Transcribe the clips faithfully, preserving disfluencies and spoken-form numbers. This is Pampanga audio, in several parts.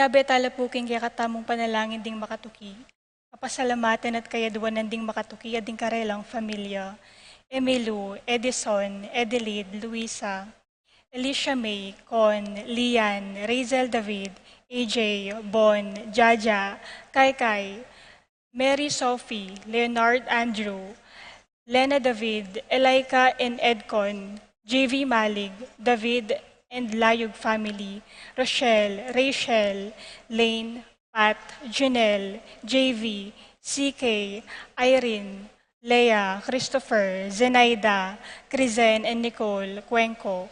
Betala pu king kekatamung panalangin ding makatuki. Kapasalamatan at kayaduanan ding makatuki at ding karelang familia. Emilu, Edison, Adelaide, Luisa, Alicia May, Con, Lian, Razel David, A J, Bon, Jaja, Kaikai, Mary Sophie, Leonard Andrew, Lena David, Elika and Edcon, J V Malig, David and Layug family, Rochelle, Rachel, Lane, Pat, Junel, J V, C K, Irene, Leah, Christopher, Zenaida, Crizen and Nicole Cuenco,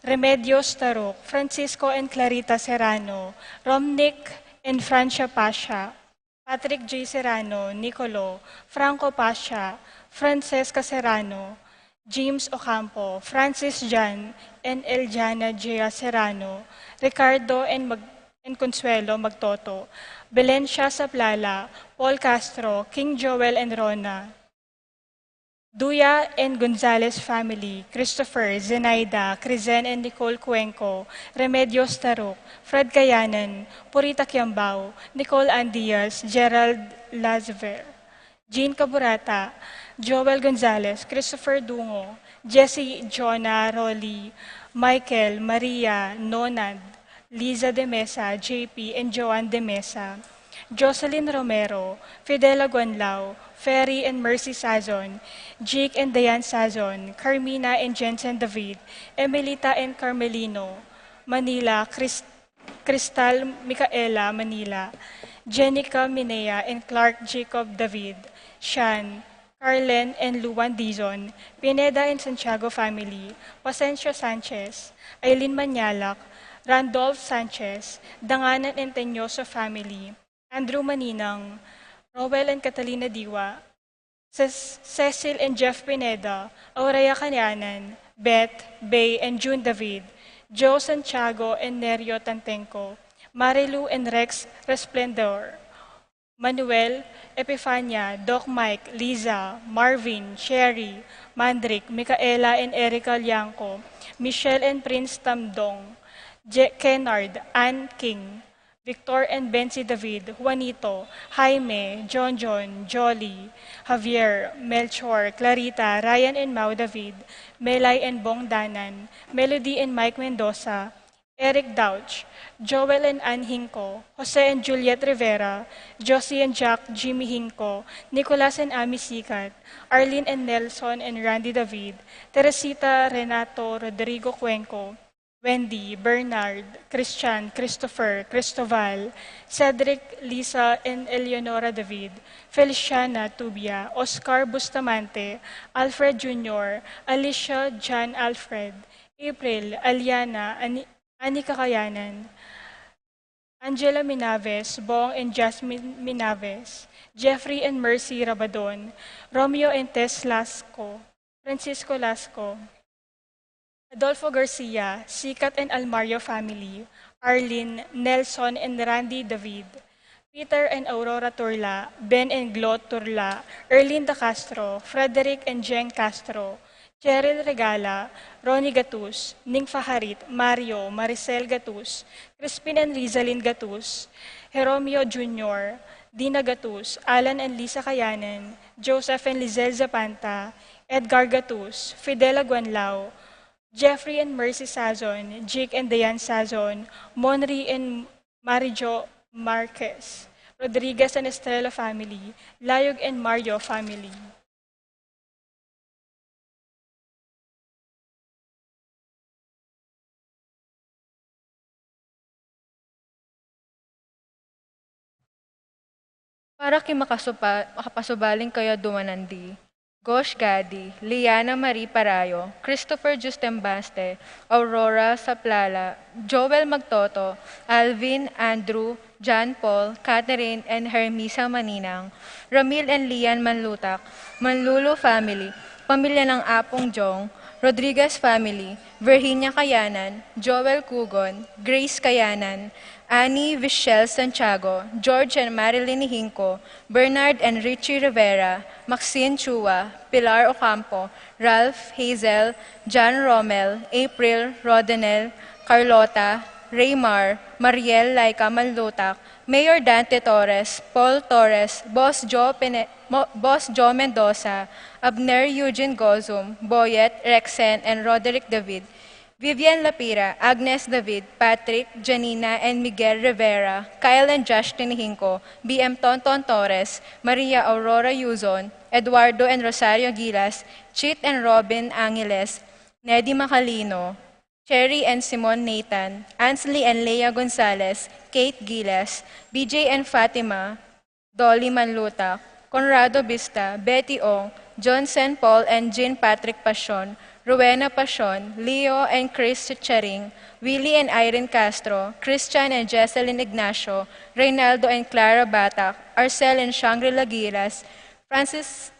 Remedios Taruk, Francisco and Clarita Serrano, Romnick and Francia Pasha, Patrick J Serrano, Nicolo, Franco Pasha, Francesca Serrano, James Ocampo, Francis Jan and Eljana Jea Serrano, Ricardo and Mag-, and Consuelo Magtoto, Belencia Saplala, Paul Castro, King Joel and Rona, Duya and Gonzalez family, Christopher, Zenaida, Crizen and Nicole Cuenco, Remedios Taruk, Fred Kayanan, Purita Kiambao, Nicole Ann Diaz, Gerald Lazaver, Jean Caburata, Joel Gonzalez, Christopher Dungo, Jesse, Jonah, Rolly, Michael, Maria, Nonad, Liza de Mesa, J P and Joan de Mesa, Jocelyn Romero, Fidela Guanlao, Ferry and Mercy Sazon, Jake and Diane Sazon, Carmina and Jensen David, Emilita and Carmelino, Manila, Chris-, Cristal Micaela, Manila, Jenica Minea and Clark Jacob David, Shan, Carlen and Luan Dizon, Pineda and Santiago family, Pasencio Sanchez, Aileen Manyalak, Randolph Sanchez, Danganan and Teñoso family, Andrew Maninang, Roel and Catalina Diwa, Ces-, Cecil and Jeff Pineda, Aurea Kayanan, Beth, Bay and June David, Joe Santiago and Nerio Tantenco, Marilu and Rex Resplendor, Manuel, Epifania, Doc Mike, Liza, Marvin, Sherry, Mandrick, Micaela and Erica Liangco, Michelle and Prince Tamdong, Je-, Kennard, Ann King, Victor and Bensi David, Juanito, Jaime, John John, Jolly, Javier, Melchor, Clarita, Ryan and Mau David, Melay and Bong Danan, Melody and Mike Mendoza, Eric Dauch, Joel and Ann Hinco, Jose and Juliet Rivera, Josie and Jack Jimmy Hinco, Nicolas and Ami Sikat, Arlene and Nelson and Randy David, Teresita, Renato, Rodrigo Cuenco, Wendy, Bernard, Christian, Christopher, Cristoval, Cedric, Lisa and Eleonora David, Feliciana Tubia, Oscar Bustamante, Alfred Junior, Alicia, John Alfred, April, Aliana, Ani-, Ani Kakayanan, Angela Minaves, Bong and Jasmine Minaves, Jeffrey and Mercy Rabadon, Romeo and Tess Lasco, Francisco Lasco, Adolfo Garcia, Sikat and Almario family, Arlene, Nelson and Randy David, Peter and Aurora Turla, Ben and Glo Turla, Erlinda Castro, Frederick and Jeng Castro, Cheryl Regala, Ronnie Gatus, Ning Faharit, Mario, Maricel Gatus, Crispin and Rizalin Gatus, Jeromio Junior, Dina Gatus, Alan and Lisa Kayanan, Joseph and Lizelle Zapanta, Edgar Gatus, Fidela Guanlao, Jeffrey and Mercy Sazon, Jake and Diane Sazon, Monri and Marijo Marquez, Rodriguez and Estrella family, Layog and Mario family. Para ki makasupa-, makapasubaling kayaduanan di, Gosh Gadi, Liana Marie Parayo, Christopher Justembaste, Aurora Saplala, Joel Magtoto, Alvin, Andrew, John Paul, Catherine, and Hermisa Maninang, Ramil and Lian Manlutak, Manlulu family, pamilya ng Apong Jong, Rodriguez family, Virginia Kayanan, Joel Cugon, Grace Kayanan, Annie Vichelle Santiago, George and Marilyn Hinco, Bernard and Richie Rivera, Maxine Chua, Pilar Ocampo, Ralph, Hazel, John Romel, April, Rodenel, Carlota, Raymar, Mariel Laika Manlutak, Mayor Dante Torres, Paul Torres, Boss Joe, Pene- Mo- Boss Joe Mendoza, Abner Eugene Gozum, Boyet, Rexen, and Roderick David, Vivian Lapira, Agnes David, Patrick, Janina, and Miguel Rivera, Kyle and Josh Tinihinco, B M Tonton Torres, Maria Aurora Yuzon, Eduardo and Rosario Gilas, Chit and Robin Angeles, Nedi Macalino, Cherry and Simon Nathan, Ansley and Leia Gonzalez, Kate Giles, B J and Fatima, Dolly Manlutak, Conrado Bista, Betty Ong, Johnson Paul and Jean Patrick Pasion, Rowena Pasion, Leo and Chris Chicharing, Willie and Irene Castro, Christian and Jesselyn Ignacio, Reynaldo and Clara Batak, Arcel and Shangri-La Gilas, Francis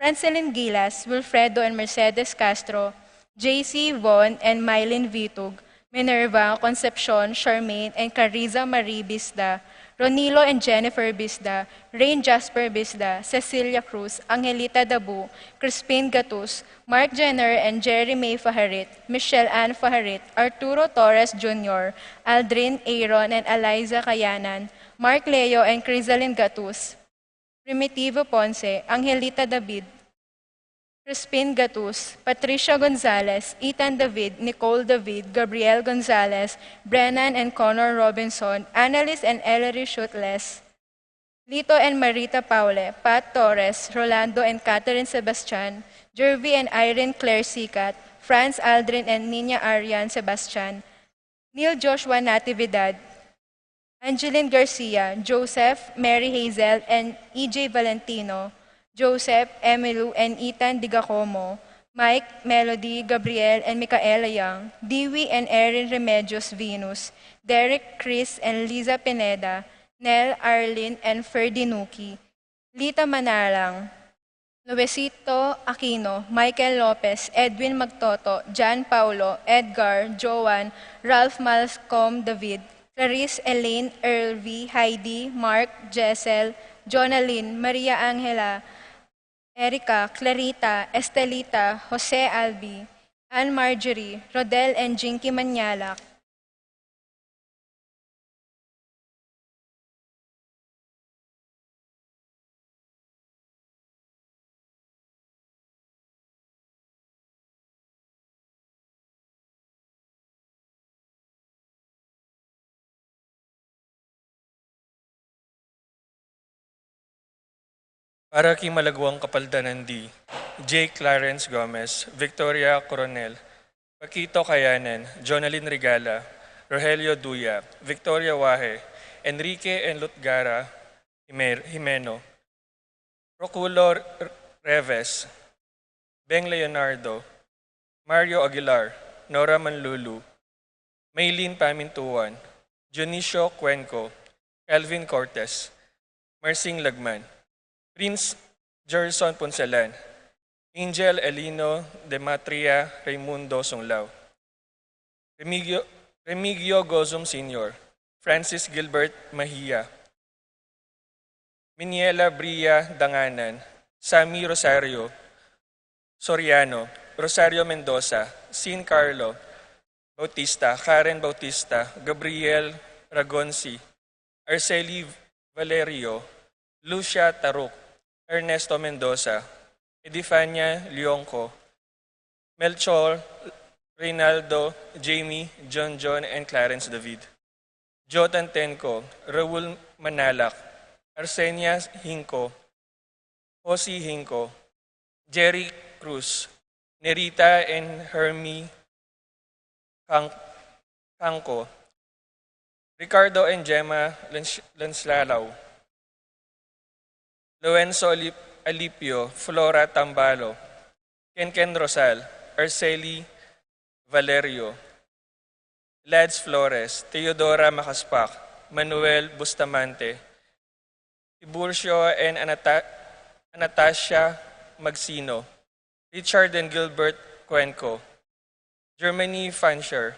Francelin Gilas, Wilfredo and Mercedes Castro, J C Von and Mylene Vitug, Minerva, Concepcion, Charmaine, and Cariza Marie Bisda, Ronilo and Jennifer Bisda, Rain Jasper Bisda, Cecilia Cruz, Angelita Dabu, Crispin Gatus, Mark Jenner and Jerry May Fajarit, Michelle Ann Fajarit, Arturo Torres Junior, Aldrin Aaron and Eliza Kayanan, Mark Leo and Crisalin Gatus, Primitivo Ponce, Angelita David, Crispin Gatus, Patricia Gonzalez, Ethan David, Nicole David, Gabriel Gonzalez, Brennan and Connor Robinson, Annalise and Ellery Shutles, Lito and Marita Paule, Pat Torres, Rolando and Catherine Sebastian, Jervy and Irene Claire Sicat, Franz Aldrin and Nina Arian Sebastian, Neil Joshua Natividad, Angeline Garcia, Joseph, Mary Hazel, and E J Valentino, Joseph, Emilu, and Ethan Digacomo, Mike, Melody, Gabriel, and Micaela Young, Dewey and Erin Remedios Venus, Derek, Chris, and Liza Pineda, Nel, Arlene, and Ferdy Nuki, Lita Manalang, Luisito Aquino, Michael Lopez, Edwin Magtoto, Jan Paulo, Edgar, Joan, Ralph Malcolm David, Clarice, Elaine, Ervi, Heidi, Mark, Jessel, Jonalyn, Maria Angela, Erica, Clarita, Estelita, Jose Albi, Ann Marjorie, Rodel, and Jinky Manyalak. Para king malagwang kapaldanan di, J. Clarence Gomez, Victoria Coronel, Paquito Kayanan, Jonalyn Regala, Rogelio Duya, Victoria Wahe, Enrique and Lutgara Jimer- Jimeno, Proculo R- Reves, Beng Leonardo, Mario Aguilar, Nora Manlulu, Maylene Pamintuan, Dionisio Cuenco, Calvin Cortes, Marsing Lagman, Prince Gerson Punsalan, Angel Elino Demetria Raymundo Sunglao, Remigio, Remigio Gozum Senior, Francis Gilbert Mahia, Miniela Bria Danganan, Sammy Rosario Soriano, Rosario Mendoza, Sin Carlo Bautista, Karen Bautista, Gabriel Ragonsi, Arceli Valerio, Lucia Taruk, Ernesto Mendoza, Edifania Leonco, Melchor, Reynaldo, Jamie, John John, and Clarence David, Jotan Tenco, Raul Manalak, Arsenia Hinco, Josie Hinco, Jerry Cruz, Nerita and Hermie Kang- Kangco, Ricardo and Gemma Lens- Lenslalaw, Lorenzo Alip- Alipio, Flora Tambalo, Kenken Rosal, Arceli Valerio, Lads Flores, Teodora Macaspac, Manuel Bustamante, Tiburcio and Anata- Anastasia Magsino, Richard and Gilbert Cuenco, Germany Fancher,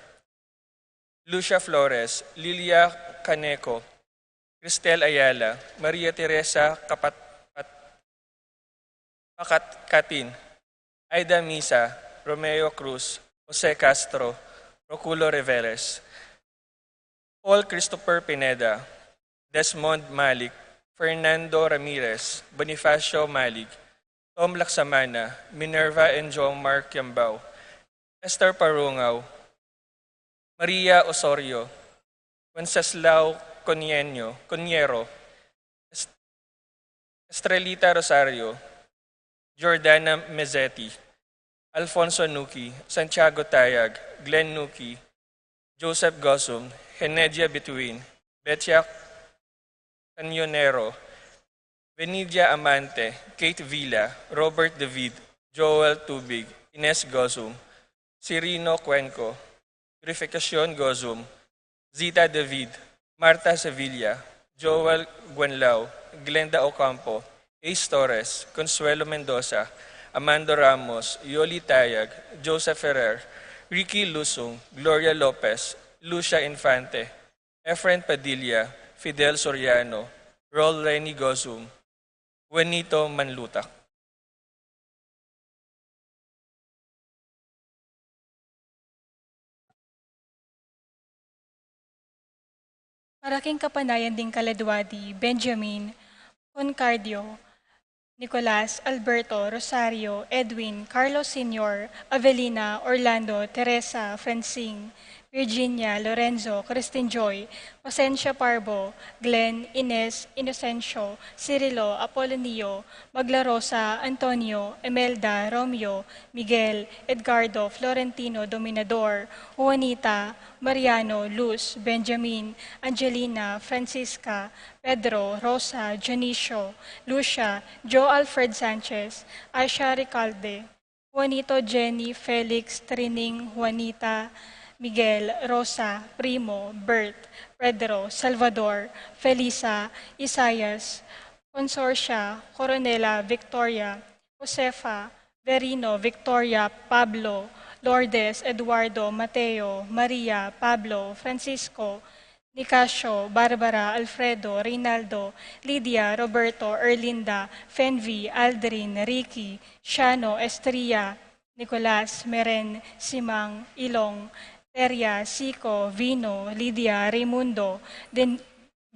Lucia Flores, Lilia Caneco, Cristel Ayala, Maria Teresa Kapat- Pat- Pakatkatin, Aida Misa, Romeo Cruz, Jose Castro, Roculo Reveles, Paul Christopher Pineda, Desmond Malik, Fernando Ramirez, Bonifacio Malik, Tom Laksamana, Minerva and Jomar Kiambao, Esther Parungaw, Maria Osorio, Wenceslao Conienio, Coniero, Est-, Estrelita Rosario, Jordana Mezzetti, Alfonso Nuki, Santiago Tayag, Glenn Nuki, Joseph Gozum, Henedia Bituin, Betcha Canyonero, Venidia Amante, Kate Villa, Robert David, Joel Tubig, Ines Gozum, Cirino Cuenco, Purificacion Gozum, Zita David, Martha Sevilla, Joel Guenlao, Glenda Ocampo, Ace Torres, Consuelo Mendoza, Amando Ramos, Yoli Tayag, Joseph Ferrer, Ricky Lusung, Gloria Lopez, Lucia Infante, Efren Padilla, Fidel Soriano, Rol Renny Gozum, Juanito Manlutak. Para king kapanayan ding kaladwa di Benjamin Concardio, Nicolas, Alberto, Rosario, Edwin, Carlos Senior, Avelina, Orlando, Teresa, Francine, Virginia, Lorenzo, Christine Joy, Placencia Parbo, Glenn, Ines, Inocencio, Cirilo, Apolonio, Maglarosa, Antonio, Emelda, Romeo, Miguel, Edgardo, Florentino, Dominador, Juanita, Mariano, Luz, Benjamin, Angelina, Francisca, Pedro, Rosa, Dionisio, Lucia, Joe Alfred Sanchez, Aisha Ricalde, Juanito, Jenny, Felix, Trining, Juanita, Miguel, Rosa, Primo, Bert, Pedro, Salvador, Felisa, Isaias, Consorcia, Coronela, Victoria, Josefa, Verino, Victoria, Pablo, Lourdes, Eduardo, Mateo, Maria, Pablo, Francisco, Nicasio, Barbara, Alfredo, Reynaldo, Lydia, Roberto, Erlinda, Fenvi, Aldrin, Ricky, Shano, Estria, Nicolas, Meren, Simang, Ilong, Teria, Siko, Vino, Lydia, Raimundo, Den-,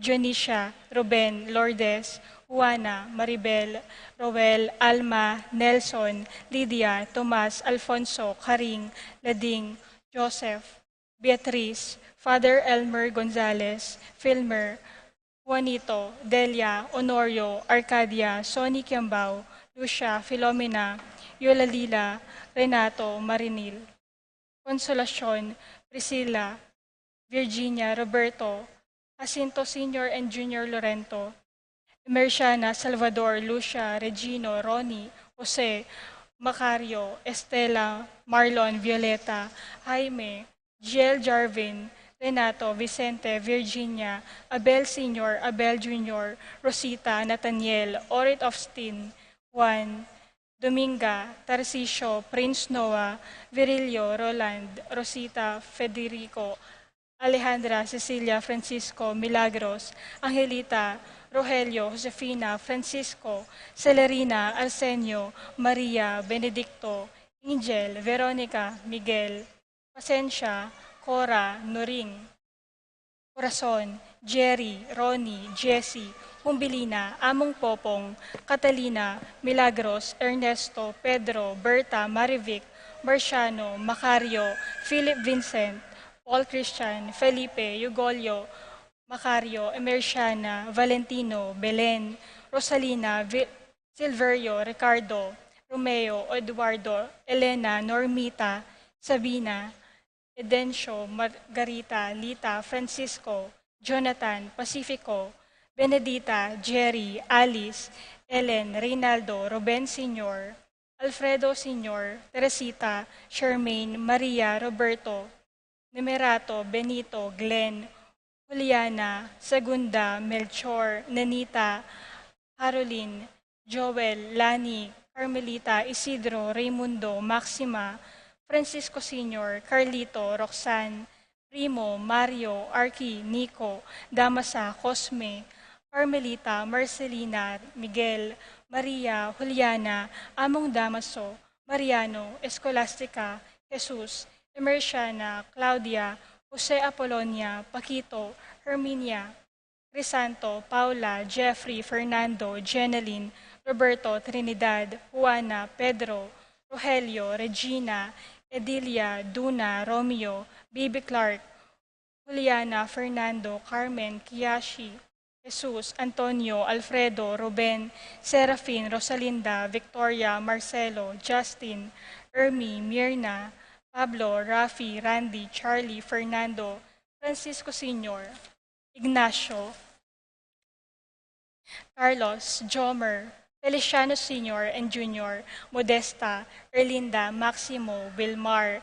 Dionisia, Ruben, Lourdes, Juana, Maribel, Roel, Alma, Nelson, Lydia, Tomas, Alfonso, Karing, Lading, Joseph, Beatriz, Father Elmer Gonzalez, Filmer, Juanito, Delia, Honorio, Arcadia, Sonny Kiambao, Lucia, Filomena, Yolalila, Renato, Marinil, Consolacion, Priscilla, Virginia, Roberto, Jacinto Senior and Junior Lorento, Emerciana, Salvador, Lucia, Regino, Ronnie, Jose, Macario, Estela, Marlon, Violeta, Jaime, Jiel, Jarvin, Renato, Vicente, Virginia, Abel Senior, Abel Junior, Rosita, Nathaniel, Orit, Austin, Juan, Dominga, Tarcisio, Prince Noah, Virilio, Roland, Rosita, Federico, Alejandra, Cecilia, Francisco, Milagros, Angelita, Rogelio, Josefina, Francisco, Celerina, Arsenio, Maria, Benedicto, Angel, Veronica, Miguel, Placencia, Cora, Noring, Corazon, Jerry, Ronnie, Jessie, Humbilina, Among Popong, Catalina, Milagros, Ernesto, Pedro, Berta, Marivic, Marciano, Macario, Philip, Vincent, Paul, Christian, Felipe, Yugolio, Macario, Emerciana, Valentino, Belen, Rosalina, Vi-, Silverio, Ricardo, Romeo, Eduardo, Elena, Normita, Sabina, Edencio, Margarita, Lita, Francisco, Jonathan, Pacifico, Benedita, Jerry, Alice, Ellen, Reynaldo, Ruben Senior, Alfredo Senior, Teresita, Charmaine, Maria, Roberto, Nemerato, Benito, Glenn, Juliana, Segunda, Melchor, Nenita, Harolin, Joel, Lani, Carmelita, Isidro, Raimundo, Maxima, Francisco Senior, Carlito, Roxanne, Primo, Mario, Arky, Nico, Damasa, Cosme, Carmelita, Marcelina, Miguel, Maria, Juliana, Among Damaso, Mariano, Escolastica, Jesus, Emerciana, Claudia, Jose Apolonia, Paquito, Herminia, Crisanto, Paula, Jeffrey, Fernando, Jeneline, Roberto, Trinidad, Juana, Pedro, Rogelio, Regina, Edilia, Duna, Romeo, Bibi Clark, Juliana, Fernando, Carmen, Kiyashi, Jesus, Antonio, Alfredo, Ruben, Serafin, Rosalinda, Victoria, Marcelo, Justin, Ermi, Mirna, Pablo, Rafi, Randy, Charlie, Fernando, Francisco Senior, Ignacio, Carlos, Jomer, Feliciano Senior and Junior, Modesta, Erlinda, Maximo, Wilmar,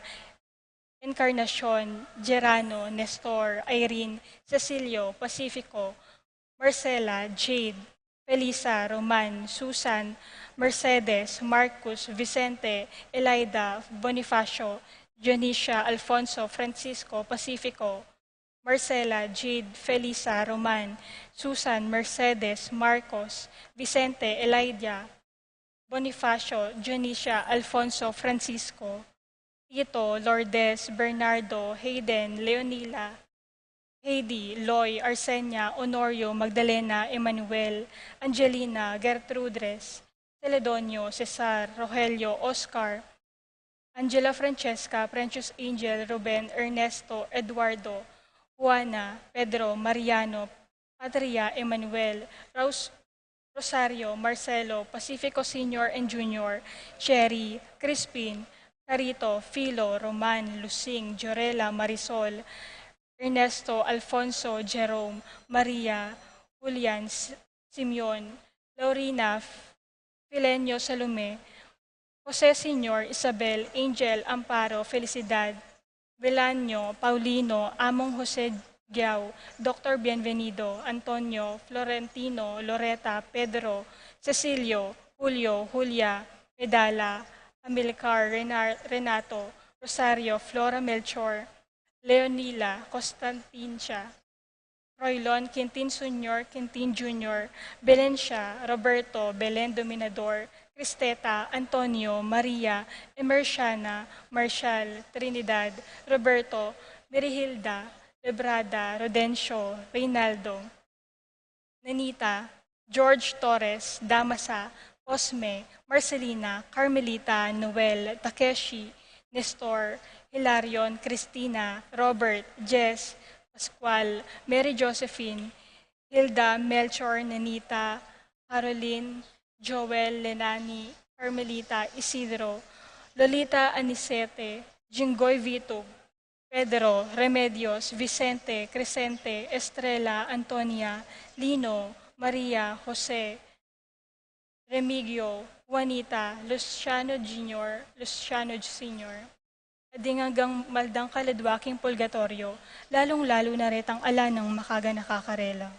Encarnacion, Gerano, Nestor, Irene, Cecilio, Pacifico, Marcela, Jade, Felisa, Roman, Susan, Mercedes, Marcus, Vicente, Elida, Bonifacio, Dionisia, Alfonso, Francisco, Pacifico, Marcela, Jade, Felisa, Roman, Susan, Mercedes, Marcos, Vicente, Elida, Bonifacio, Dionisia, Alfonso, Francisco, Tito, Lourdes, Bernardo, Hayden, Leonila, Heidi, Loy, Arsenia, Honorio, Magdalena, Emmanuel, Angelina, Gertrudes, Celedonio, Cesar, Rogelio, Oscar, Angela, Francesca, Precious Angel, Ruben, Ernesto, Eduardo, Juana, Pedro, Mariano, Patria, Emmanuel, Raus-, Rosario, Marcelo, Pacifico Senior and Junior, Cherry, Crispin, Carito, Filo, Roman, Lusing, Jorela, Marisol, Ernesto, Alfonso, Jerome, Maria, Julian, S-, Simeon, Laurina, F-, Filenio, Salome, Jose Senior, Isabel, Angel, Amparo, Felicidad, Velanio, Paulino, Among Jose Giao, Doctor Bienvenido, Antonio, Florentino, Loreta, Pedro, Cecilio, Julio, Julia, Medala, Amilcar, Renar-, Renato, Rosario, Flora, Melchor, Leonila, Constantincia, Roylon, Quintin Senior, Quintin Junior, Belencia, Roberto, Belen Dominador, Cristeta, Antonio, Maria, Emerciana, Marshall, Trinidad, Roberto, Merihilda, Lebrada, Rodencio, Reynaldo, Nenita, George Torres, Damasa, Cosme, Marcelina, Carmelita, Noel, Takeshi, Nestor, Hilarion, Cristina, Robert, Jess, Pascual, Mary Josephine, Hilda, Melchor, Nenita, Caroline, Joel, Lenani, Carmelita, Isidro, Lolita, Anicete, Jinggoy, Vitug, Pedro, Remedios, Vicente, Crescente, Estrella, Antonia, Lino, Maria, Jose, Remigio, Juanita, Luciano Junior, Luciano Senior. At ding anggang maldangkal a dwaking purgatoryo, lalung-lalu na retang ala nang makaganaka karela.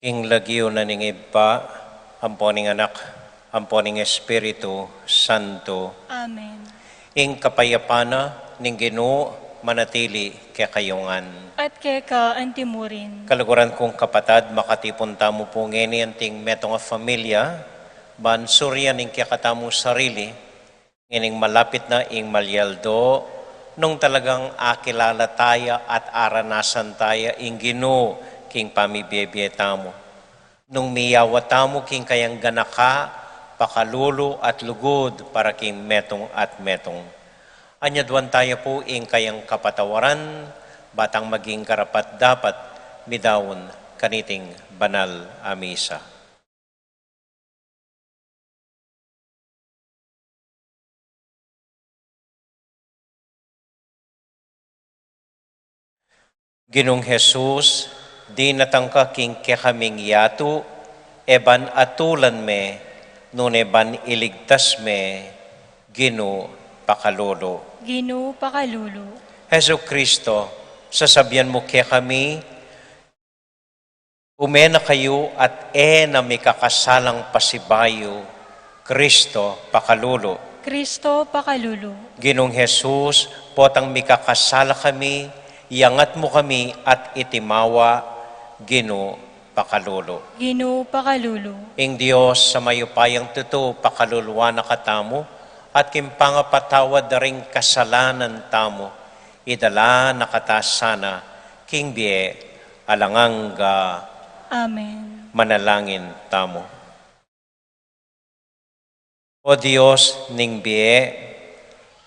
King lagyu na ning Ibpa, ampo ning Anak, ampo ning Espiritu Santo. Amen. Ing kapayapan na ning Ginu manatili kekayu ngan. At keka antimurin. Kaluguran kung kapatad, makatipun tamu pu ngeni anting metung a familia, ban surian ing kekatamung sarili, ngening malapit na ing malyaldo, nung talagang akilala taya at aranasan taya ing Ginu king pamibie-bie tamu. Nung miyawa tamu king kayang ganaka, pakalulu at lugud para king metung at metung. Anyaduan taya pu ing kayang kapatawaran, batang maging karapat-dapat midaun kaniting banal a misa. Ginung Jesus, dinatang ka king kekaming yatu, e ban atulan me, nune ban iligtas me, Ginu pakalulu. Ginu pakalulu. Jesucristo, sasabian mu kekami, ume na kayu at e na mi kakasalang pasibayu, Cristo pakalulu. Cristo pakalulu. Ginung Jesus, potang mikakasala kami, iyangat mu kami at itimawa, Ginu pakalulu. Ginu pakalulu. Ing Dios a mayupayang tutu pakaluluan na katamu, at king pangapatawad da ring kasalanan tamu, idala na kata sana king bie alang angga. Amen. Manalangin tamu. O Dios ning bie,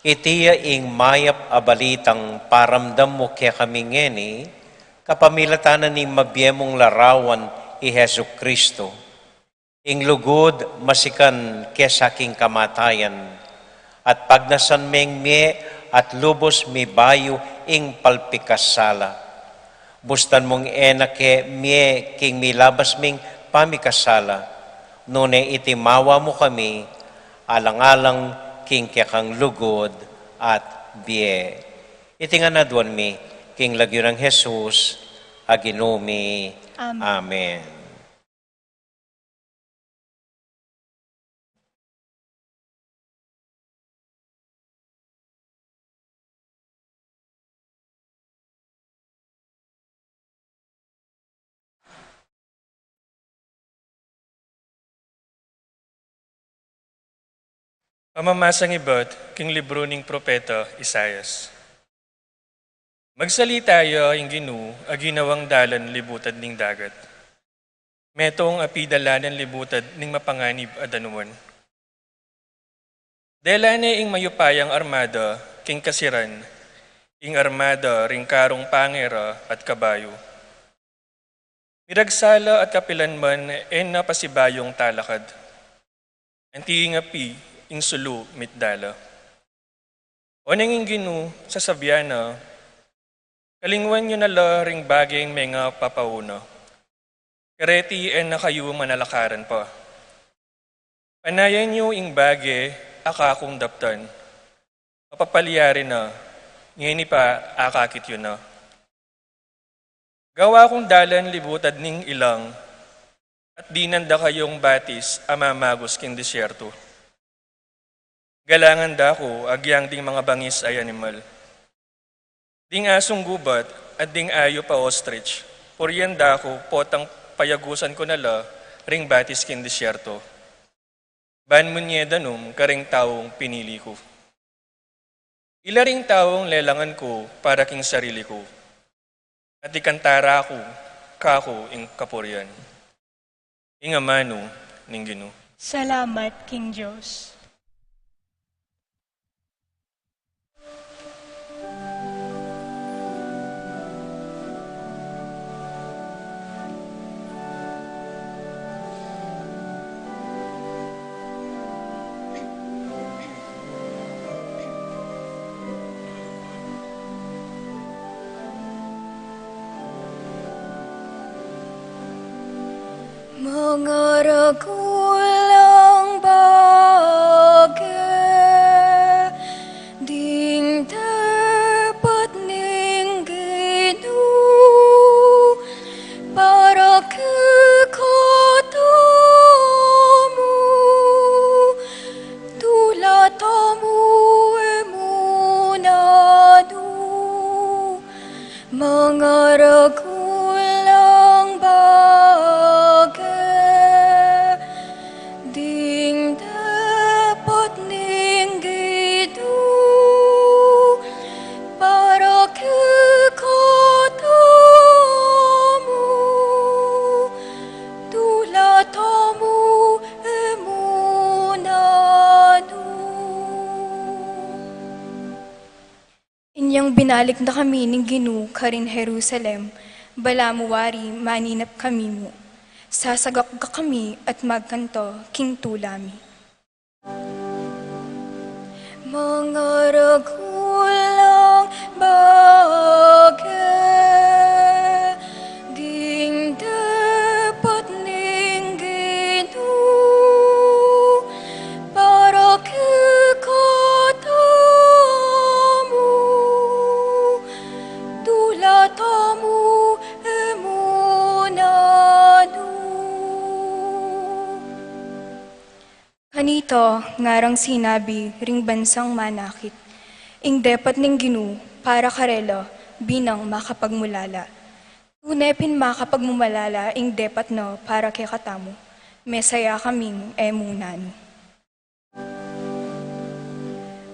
iti ya ing mayap a balitang paramdam mu kekami ngeni, kapamilatan na ning mabie mung larawan i Jesucristo. Ing lugud masikan kesa king kamatayan, at pagnasan meng mie at lubus mibayu ing palpikasala. Bustan mung e na ke mie king milabas ming pamikasala, nune itimawa mu kami, alang-alang king kekang lugud at bie. Iti ngan aduan mi, king lagyu nang Jesus, a Ginu mi. Amen. Amen. Pamamasang ibat king libru ning propeta Isaias. Magsalita ya ing Ginu a ginawang dalan libutad ning dagat. Metung a pidalanan libutad ning mapanganib a danuan. Dela ne ing mayupayang armada king kasiran, ing armada ring karung pangera at kabayu. Miragsala at kapilan man e na pasibayung talakad. Anti ing api, ing sulu mitdala. Oneng ing Ginu, sasabian na, kalingwan yu na la ring bageng mengapapauna. Kareti e na kayu manalakaran pa. Panayan yu ing bage a kakung daptan. Mapapalyari na, ngeni pa akakit yu na. Gawa kung dalan libutad ning ilang, at dinan da kayung batis a mamagus king disyerto. Galangan da ku agyang ding mangabangis a animal. Ding asung gubat at ding ayup a ostrich, purian da ku potang payagusan ku na la ring batis king disyerto. Ban mu ne danum karing taung pinili ku. Ila ring taung lelangan ku para king sarili ku. At ikanta ra ku kaku ing kapurian. Ing amanu ning Ginu. Salamat king Dios. Mangarakulang bage, ding dapat ning Ginu, para ke Inyang binalik na kami ning Ginu karin Jerusalem, balamu wari maninap kami mu. Sasagakgak kami at magkanto king tula mi. Mangaragul lang bage ding depat ning Ginu para kekatamu, tula tamu e mu nanu. Kanita ngarang sinabi ring bansang manakit, ing depat ning Ginu para karela binang makapagmulala. Tune pin makapagmulala ing depat na para kekatamu, mesaya kaming e mu nanu.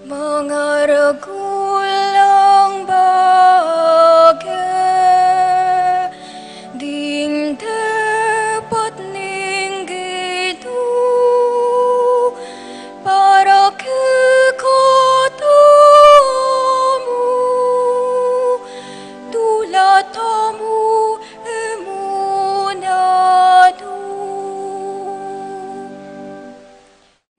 Mangaragul lang bage ding depat ning Ginu para kekatamu, tula tamu e mu nanu.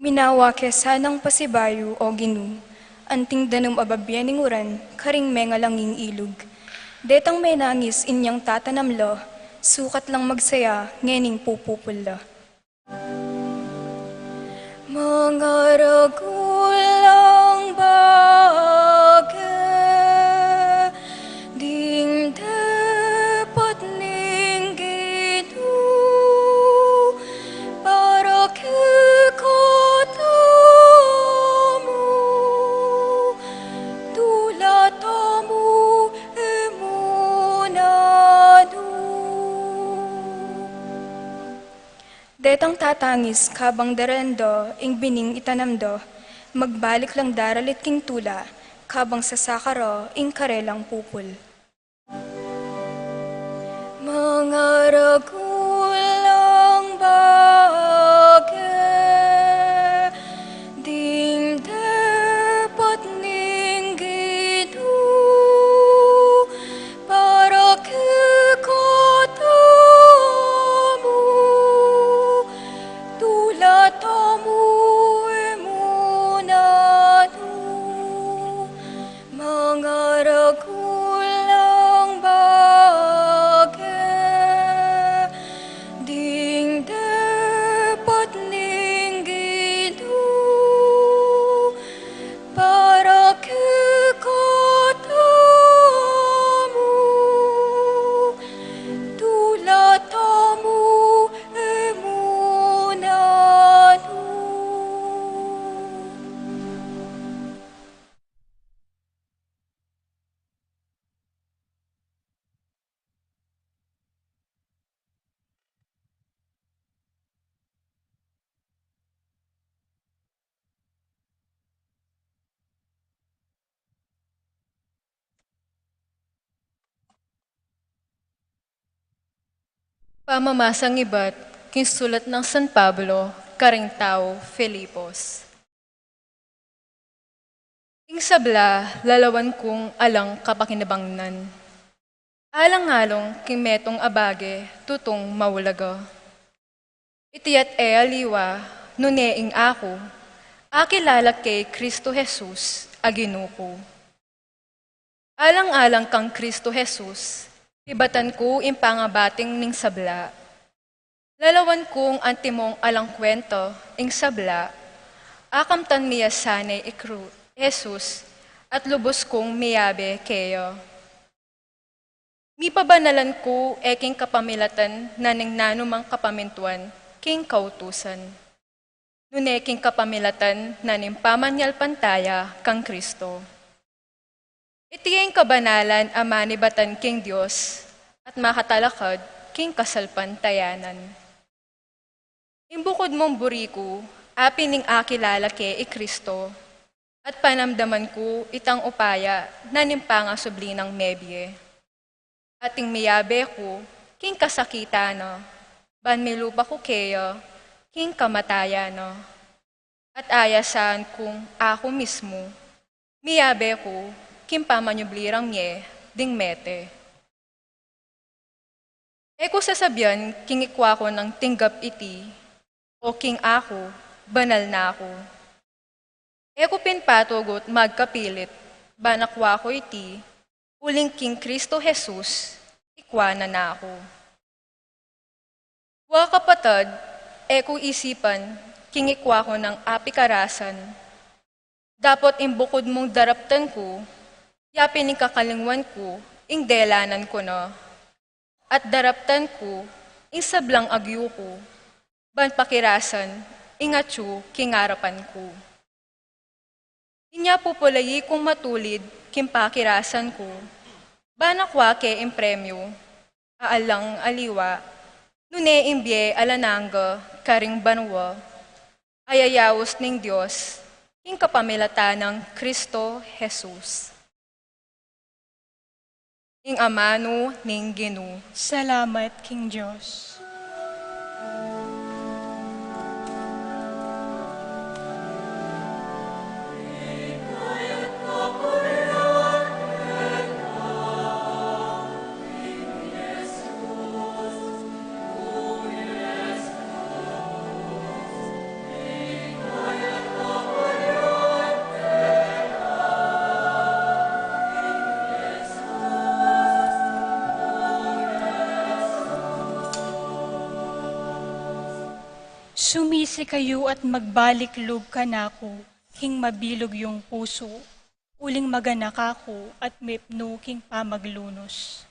Minawa ke sanang pasibayu, o Ginu, anting danum a babie ning uran karing mengalanging ilug. Detang menangis inyang tatanam la, sukat lang magsaya ngening pupupul la. Mangaragul lang bage ding depat ning Ginu para kekatamu, tula tamu e mu nanu. Detang tatangis kabang daralan da ing bining itanam da, magbalik lang daralit king tula kabang sasaka ra ing karelang pupul. Mangaragul lang bage ding depat ning Ginu para kekatamu, tula tamu e mu nanu. Mangaragul lang bage ding depat ning Ginu para kekatamu, tula tamu e mu nanu. Pamamasang ibat king sulat nang San Pablo karing taga Filipos. Ing sabla, lalawan kung alang kapakinabangnan. Alang-alang king metung a bage, tutung maulaga. Iti at e aliwa, nune ing aku, akilala ke i Kristo Jesus, a Ginu ku. Alang-alang kang Kristo Jesus, pibatan ku ing pangabating ning sabla. Lalawan kung antimong alang kwenta ing sabla, akamtan mi ya sana i Kru-, Jesus, at lubus kung miyabe keya. Mipabanalan ku e king kapamilatan na ning nanumang kapamintuan king kautusan, nune king kapamilatan na ning pamanyalpantaya kang Kristo. Iti ing kabanalan a manibatan king Dios at makatalakad king kasalpantayanan. Ing bukud mung buri ku, apin ing akilala ke i Kristo, at panamdaman ku itang upaya na ning pangasubli nang mebie. At ing miyabe ku, king kasakitan na, ban milupa ku keya, king kamatayan na. At ayasan kung aku mismu, miyabe ku, king pamanyubli rang mie ding mete. E ku sasabian king ikwa ku nang tinggap iti, o king aku, banal na ku. E ku pin patugut magkapilit, ban akwa ku iti, uling king Kristo Jesus, ikwa na naku. Wa kapatad, e ku isipan, king ikwa ku nang apikarasan, dapot ing bukud mung daraptan ku, ya pin ing kakalingwan ku, ing delanan ku na, at daraptan ku, ing sablang agyu ku, ban pakirasan, ing atyu king arapan ku. Inya pupulayi kung matulid, king pakirasan ku, ban akwa ke ing premyu, alang aliwa, nune ing bie alang angga karing banua, a yayaus ning Dios, king kapamilatan nang Kristo Jesus. Ing amanu ning Ginu. Salamat king Dios. Sumisi kayu at magbalik lub kanaku, king mabilug yung pusu, uling maganaka ku at mipnu king pamaglunus.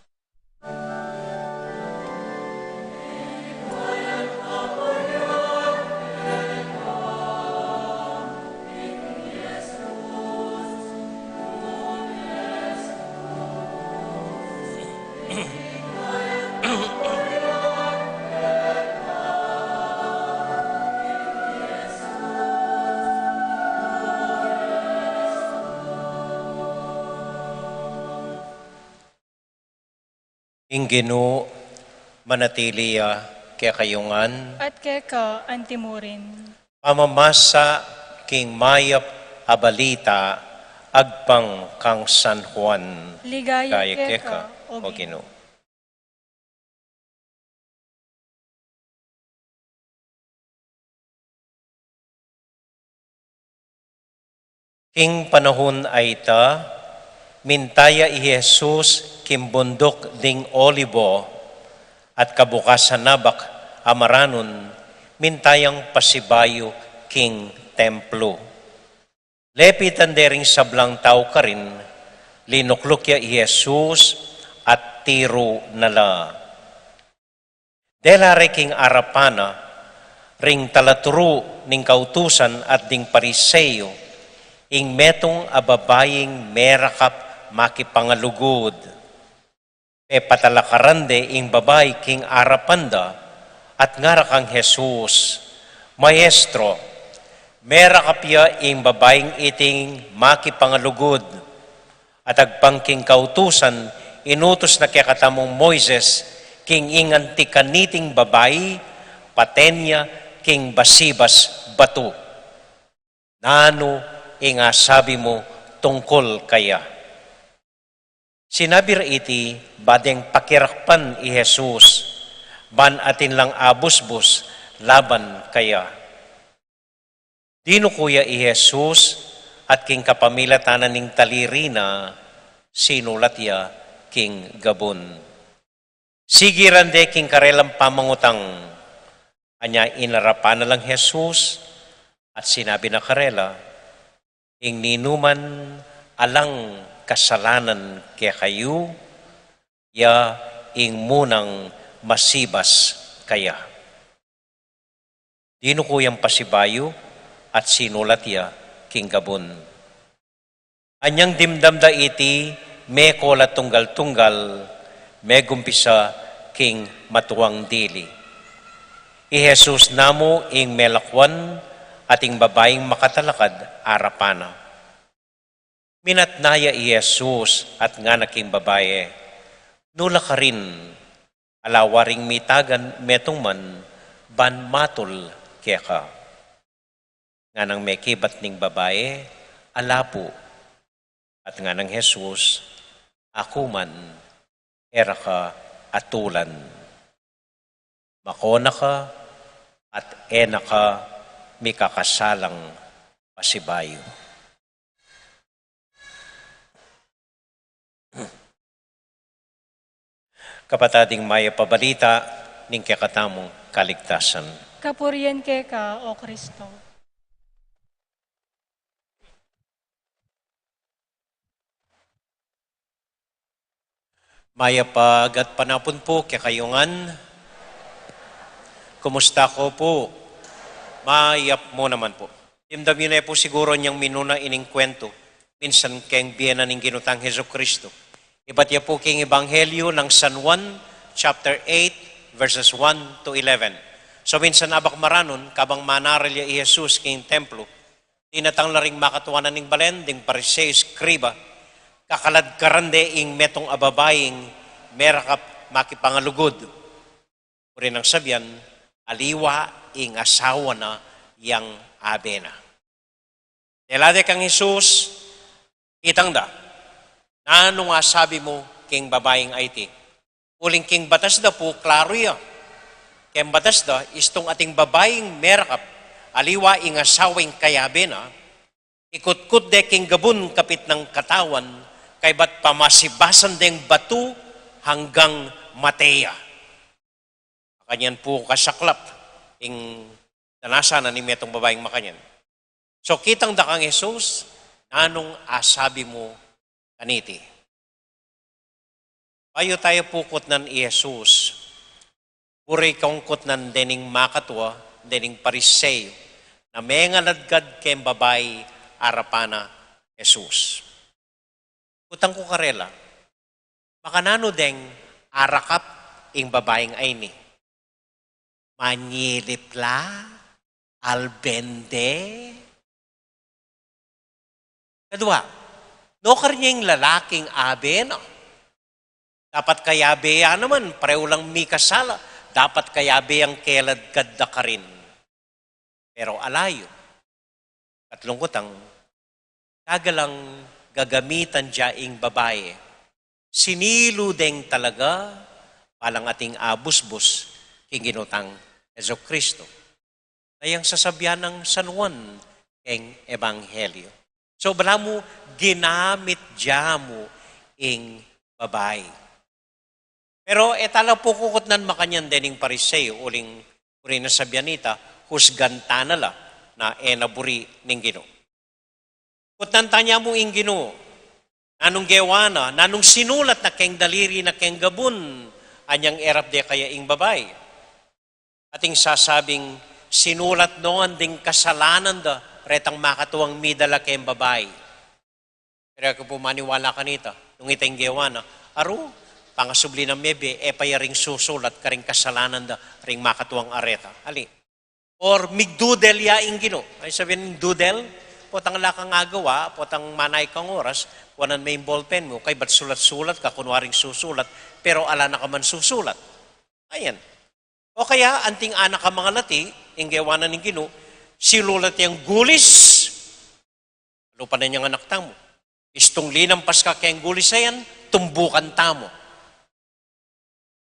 Ing Ginu manatili ya kekayu ngan. At keka antimurin. Pamamasa king mayap a balita agpang kang San Juan. Ligaya keka, o Ginu. King panahun a ita, minta ya i Jesus king bunduk ding Olibo, at kabukasan na bak a maranun, minta yang pasibayu king templo. Lepitan de ring sablang tau karin, linukluk ya i Jesus at tiru na la. Dela re king arapan na, ring talaturu ning kautusan at ding Pariseo, ing metung a babaing merakap makipangalugud. Pepatalakaran de ing babai king arapan da, at ngara kang Jesus, Maestro, merakap ya ing babaing iting makipangalugud. At agpang king kautusan, inutus na kekatamung Moises, king ing anti kaniting babai, paten ya king basibas batu. Nanu ing asabi mu tungkul kaya? Sinabi ra iti, ba deng pakirakpan i Jesus, ban atin lang abusbus laban kaya. Dinuku ya i Jesus, at king kapamilatan na ning taliri na, sinulat ya king gabun. Sigiran de king karelang pamangutang, anya inarapan na lang Jesus, at sinabi na karela, Ing ninuman alang kasalanan kekayu, ya ing munang masibas kaya. Dinuku yang pasibayu at sinulat ya king gabun. Anyang dimdam da iti, mekol a tunggal-tunggal, megumpisa king matuang dili. I Jesus namu ing melakwan at ing babaing makatalakad arapan na. Minatna ya i Jesus at ngana king babai, Nu la karin, ala waring mitagan metung man ban matul keka? Nganang mekibat ning babai, Ala pu. At nganang Jesus, "Aku man, e ra ka atulan. Makona ka at e na ka mikakasalang pasibayu." Kapatad, ing mayap a balita ning kekatamung kaligtasan. Kapurian keka, O Kristo. Mayap a gatpanapun pu kekayu ngan. Kumusta ko pu? Mayap mu naman pu. Dimdam yu ne pu siguru inyang minuna ining kwentu, minsan keng bie na ning Ginu tang Jesucristo. Ibat ya pu keng Ebanghelyo nang San Juan, chapter eight, verses one to eleven. So minsan abak maranun, kabang manaral ya i Jesus keng templo, dinatang la ring makatuanan ning balen, ding Pariseo, eskriba, kakaladkaran de ing metung a babaing merakap makipangalugud. Buri nang sabian, aliwa ing asawa na yang abe na. Dela de kang Jesus, itang da, "Nanung asabi mu keng babaing aiti?" Uling keng batas da pu, klaru ya. Keng batas da, istung ating babaing merakap, aliwa ing asawa ing kayabe na, ikutkut de keng gabun kapit nang katawan, kaybat pamasibasan deng batu anggang mate ya. Makanyan pu kasaklap ing danasan na ning metung babaing makanyan. So, kitang da kang Jesus, "Nanung asabi mu kaniti?" Bayu taya pu kutnan i Jesus, buri kung kutnan dening makatua, dening Pariseo, na mengaladkad keng babai arapan na Jesus. Kutang ku karela, makananu deng arakap ing babaing aini? Manyilip la, albende. Kadua, nukar nya ing lalaking abe na? Dapat kayabe ya naman, pareho lang mikasala, dapat kayabe yang keladkad da karin. Pero ala yu. Katlung kutang, kagalang gagamitan da ing babai, sinilu deng talaga, balang ating abusbus king Ginu tang Jesucristo. Na yang sasabian nang San Juan keng Ebanghelyo. So, balamu ginamit da mu ing babai. Pero e ta la pu kukutnan makanyan dening Pariseo, uling buri nang sabian ita, husgan ta na la na e na buri ning Ginu. Kutnan tana mu ing Ginu, nanung gewa na, nanung sinulat na keng daliri na keng gabun, anyang erap de kaya ing babai? Ating sasabing, sinulat no ding kasalanan da retang makatuang midala keng babai. Pero e ku pu maniwala kanita, nung ita ing gewa na, aru, pangasubli nang mebie, e pa ya ring susulat karing kasalanan da ring makatuang areta. Ali. Or migdudel ya ing Ginu. Ay sabian ning dudel, potang ala kang agawa, potang manay kang oras, kuanan me ing ballpen mu, kaybat sulat-sulat ka, kunwaring susulat, pero ala na ka man susulat. Ayan. O kaya, anting anak a mangalati, ing gewa na ning Ginu, sinulat yang gulis, lupa na yang anak tamu. Istung linampas ka keng gulis a yan, tumbukan tamu.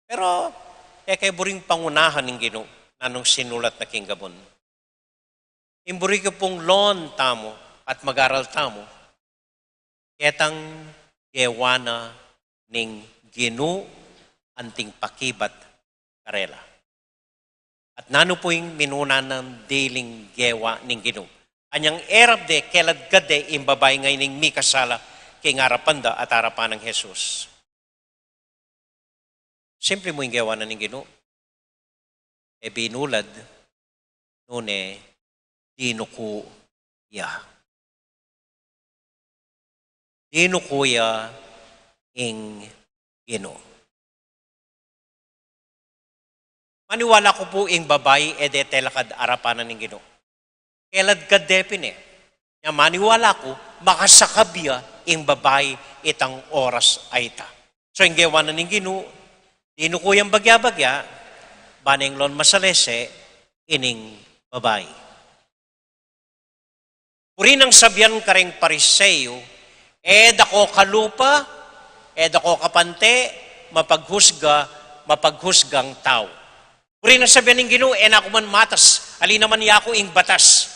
Pero, e ke buring pangunahan ning Ginu, nanung sinulat na king gabun. Ing buri ku pung loan tamu at mag-aral tamu, ketang gewa na ning Ginu anting pakibat karela. At nanu pu ing minuna nang diling gewa ning Ginu? Anyang erap de, keladkad de ing babai ngeni ning mikasala king arapan da at arapan nang Jesus? Simple mu ing gewa na ning Ginu. E binulad, nune dinuku ya. Dinuku ya ing Ginu. Maniwala ku pu ing babai e de telakad arapan na ning Ginu. Keladkad de pin e. Nya maniwala ku, makasakab ya ing babai itang oras a ita. So, ing gewa na ning Ginu, dinuku yang bagya-bagya, ban ing loan masalese ining babai. Buri nang sabian kareng Pariseo, E da ko kalupa, e da ko kapante, mapaghusga, mapaghusgang tau. Buri nang sabian ning Ginu, e na ku man matas, ali naman yaku ing batas.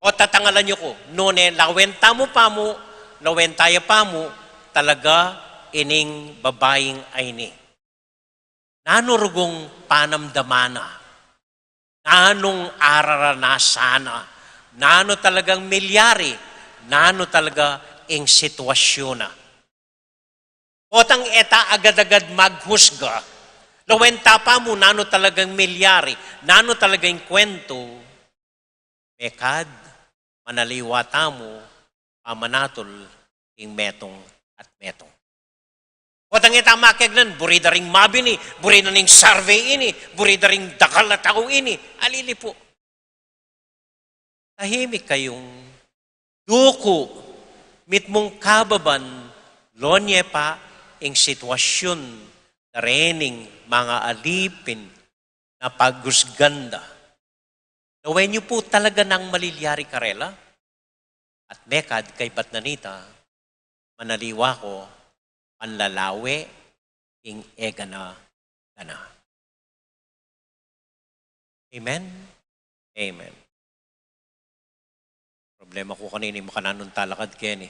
O tatangalan yu ku, nune lawen tamu pamu, lawen taya pamu, talaga ining babaing ayni. Nanu rugung panamdaman na, nanung araranasan na, nanu talagang milyari, nanu talaga ing sitwasyun na. Potang e ta agad-agad maghusga, lawen ta pamu nanu talagang milyari, nanu talagang kwentu, mekad manaliwa tamu pamanatul ing metung at metung. Potang e ta makegnan, buri da ring mabini, buri na ning survey ini, buri da ring dakal a tau ini, alili pu. Tahimik kayung duku, mitmung kababan, lonye pa ing sitwasyun da rening manga alipin na paghusgan da. Lawen yu pu talaga nang malilyari karela, at mekad kaybat na nita, manaliwa ko, panlalawe ing egana-gana. Amen? Amen. Problema ku kanini, makananung talakad keni.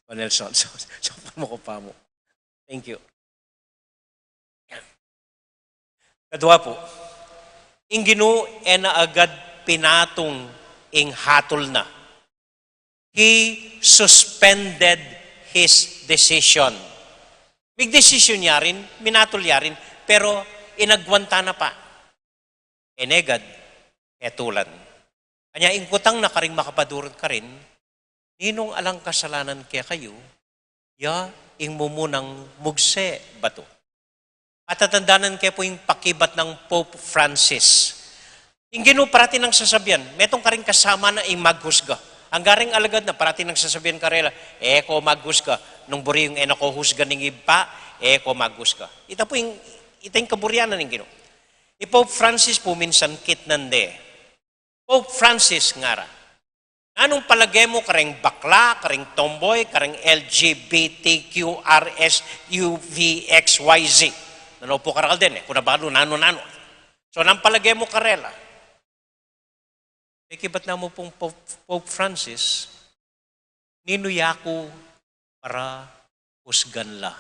Colonel Sol, so, so, pamu ko pamu. Thank you. Kadua pu, ing Ginu e na agad pinatung ing hatul na. He suspended his decision. Migdesisyon ya rin, minatul ya rin, pero inagwanta na pa. E ne gad hetulan. Anya ing kutang na karing makapadurut karin, ninung alang kasalanan kekayu, ya ing mumunang mugse batu. Patatandanan ke pu ing pakibat nang Pope Francis. Ing Ginu parati nang sasabian, metung karing kasama na ing maghusga. Angga ring alagad na parati nang sasabian karela, e ko maghusga, nung buri yung e na ko husgan ning Ibpa, e ko maghusga. Ita pu ing, ita ing kaburian na ning Ginu. I Pope Francis pu minsan kitnan de. Pope Francis ngara, nanung palage mu kareng bakla, kareng tomboy, kareng L G B T Q R S U V X Y Z? Nanu pu karakal den e, ku na balu nanu-nanu. So, nanung palage mu karela? Pekibat na mu pung Pope, Pope Francis, ninu ya ku para husgan la?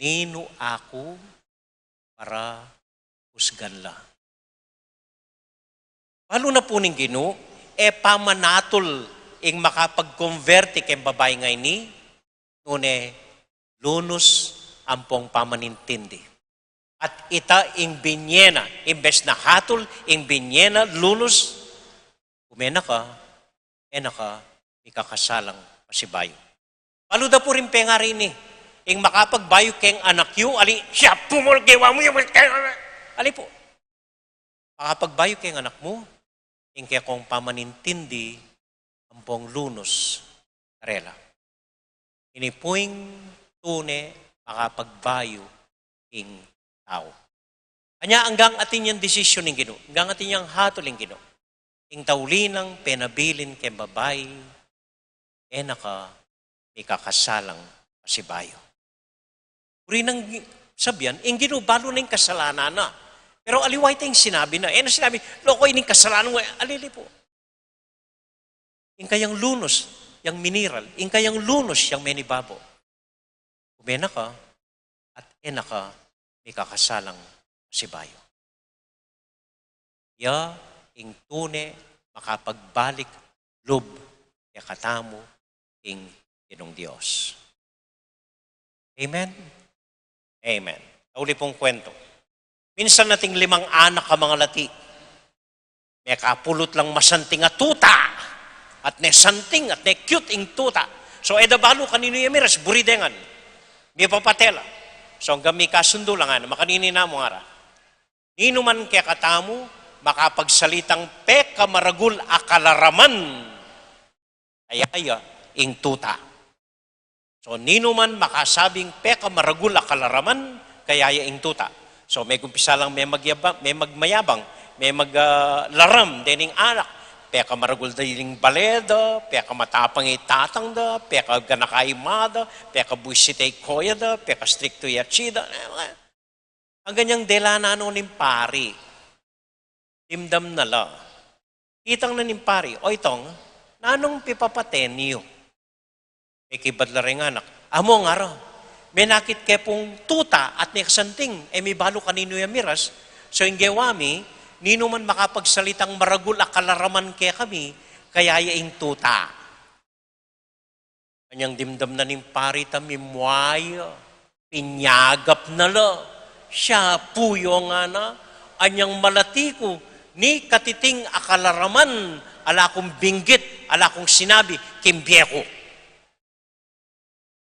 Ninu aku para husgan la? Balu na pu ning Ginu, e pamanatul ing makapagkonberti keng babaing ayni, nune lunus ampong pamanintindi. At ita ing binye na, imbes na hatul, ing binye na lunus, ume na ka, e na ka mikakasalang pasibayu. Balu da pu ring pengari ini, ing makapagbayu keng anak yu, ali, siya pu mu gewa mu yu, ali pu. Makapagbayu keng anak mu, ing kekong pamanintindi ampong lunus karela. Ini pu ing tune makapagbayu king tau. Anya anggang atin yang desisyon ning Ginu, anggang atin yang hatul ning Ginu. Ing tauli nang penabilin keng babai, e na ka mikakasalang pasibayu. Buri nang sabian, ing Ginu balu na ing kasalanan na. Pero aliwa ita ing sinabi na. E na sinabi, loko, ini ing kasalanan mu, alili pu. Ing kayang lunus, yang mineral, ing kayang lunus, yang menibabo. Ume na ka, at e na ka mikakasalang pasibayu. Ya ing tune makapagbalik lub kekatamu ing Ginung Dios. Amen? Amen. Tauli pung kwento. Minsan ating limang anak a mangalati. Mekapulut lang masanting a tuta. At ne santing, at ne cute ing tuta. So, e da balu kaninu ya miras, buri de ngan. Mipapate la. So, anggang mikasundo la ngan, makanini namu ngara. Ninu man kekatamu makapagsalitang pekamaragul a kalaraman, kaya ya ing tuta. So, ninu man makasabing pekamaragul a kalaraman, kaya ya ing tuta. So, megumpisa lang memagyaba-, memagmayabang, memag-, ah, laram dening anak. pekamaragul da iling bale da, pekamatapang i tatang da, pekaganaka i ima da, pekabuisit i koya da, pekastriktu i atsi da. Anggang yang dela na no ning pari. Dimdam na la. Kitang na ning pari, "O itong, nanung pipapaten yu?" Mekibat la ring anak, "Among ara, menakit ke pung tuta at ne kasanting, e mi balu kaninu ya miras, so ing gewa mi, ninu man makapagsalitang maragul a kalaraman kekami, kaya ya ing tuta." Anyang dimdam na ning pari ta mimwaya, pinyagap na la, siya puyo ngana, anyang malati ku, ni katiting a kalaraman, ala kung binggit, ala kung sinabi, king bie ku.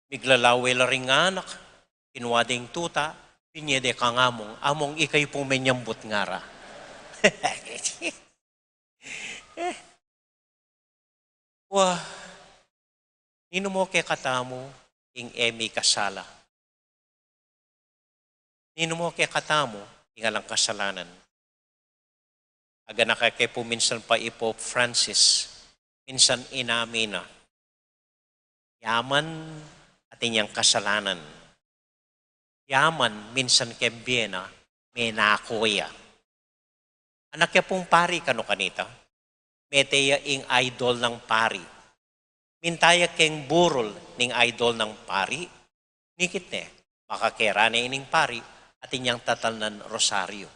Miglalawe la ring anak, kinua de ing tuta, binye de kang among, "Among, ikayu pung menyambut ngara." Wa, ninu mu kekatamu ing e mi kasala? Ninu mu kekatamu ing alang kasalanan? Aganaka ke pu minsan pa i Pope Francis, minsan inamin na. Yaman atin yang kasalanan. Yaman minsan keng bie na, menako ya. Anak ya pung pari kanu kanita, mete ya ing idol nang pari. Minta ya keng burol ning idol nang pari, nikit ne, makakera ne ining pari, atin yang tatalnan rosaryo.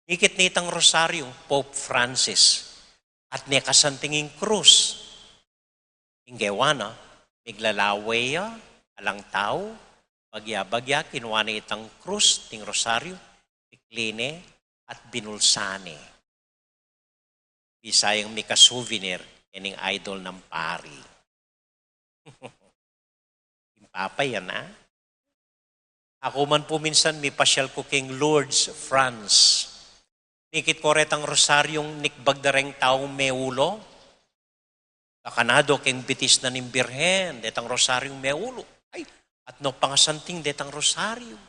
Nikit ne itang rosaryung Pope Francis, at ne kasanting ing krus. Ing gewa na, miglalawe ya, alang tau, bagya-bagya, kinua ne itang krus, ting rosaryo, pikli ne, at binulsa ne. Bisa yang mika-souvenir, kening idol nang pari. Ing papa yan, a? Aku man pu minsan mipasyal ku keng Lourdes, France. Nikit ku retang rosaryung nikbag da reng taung meulu. Kakanadu keng bitis na ning Birhen, detang rosaryung meulu. Ay, at no pangasanting detang rosaryu.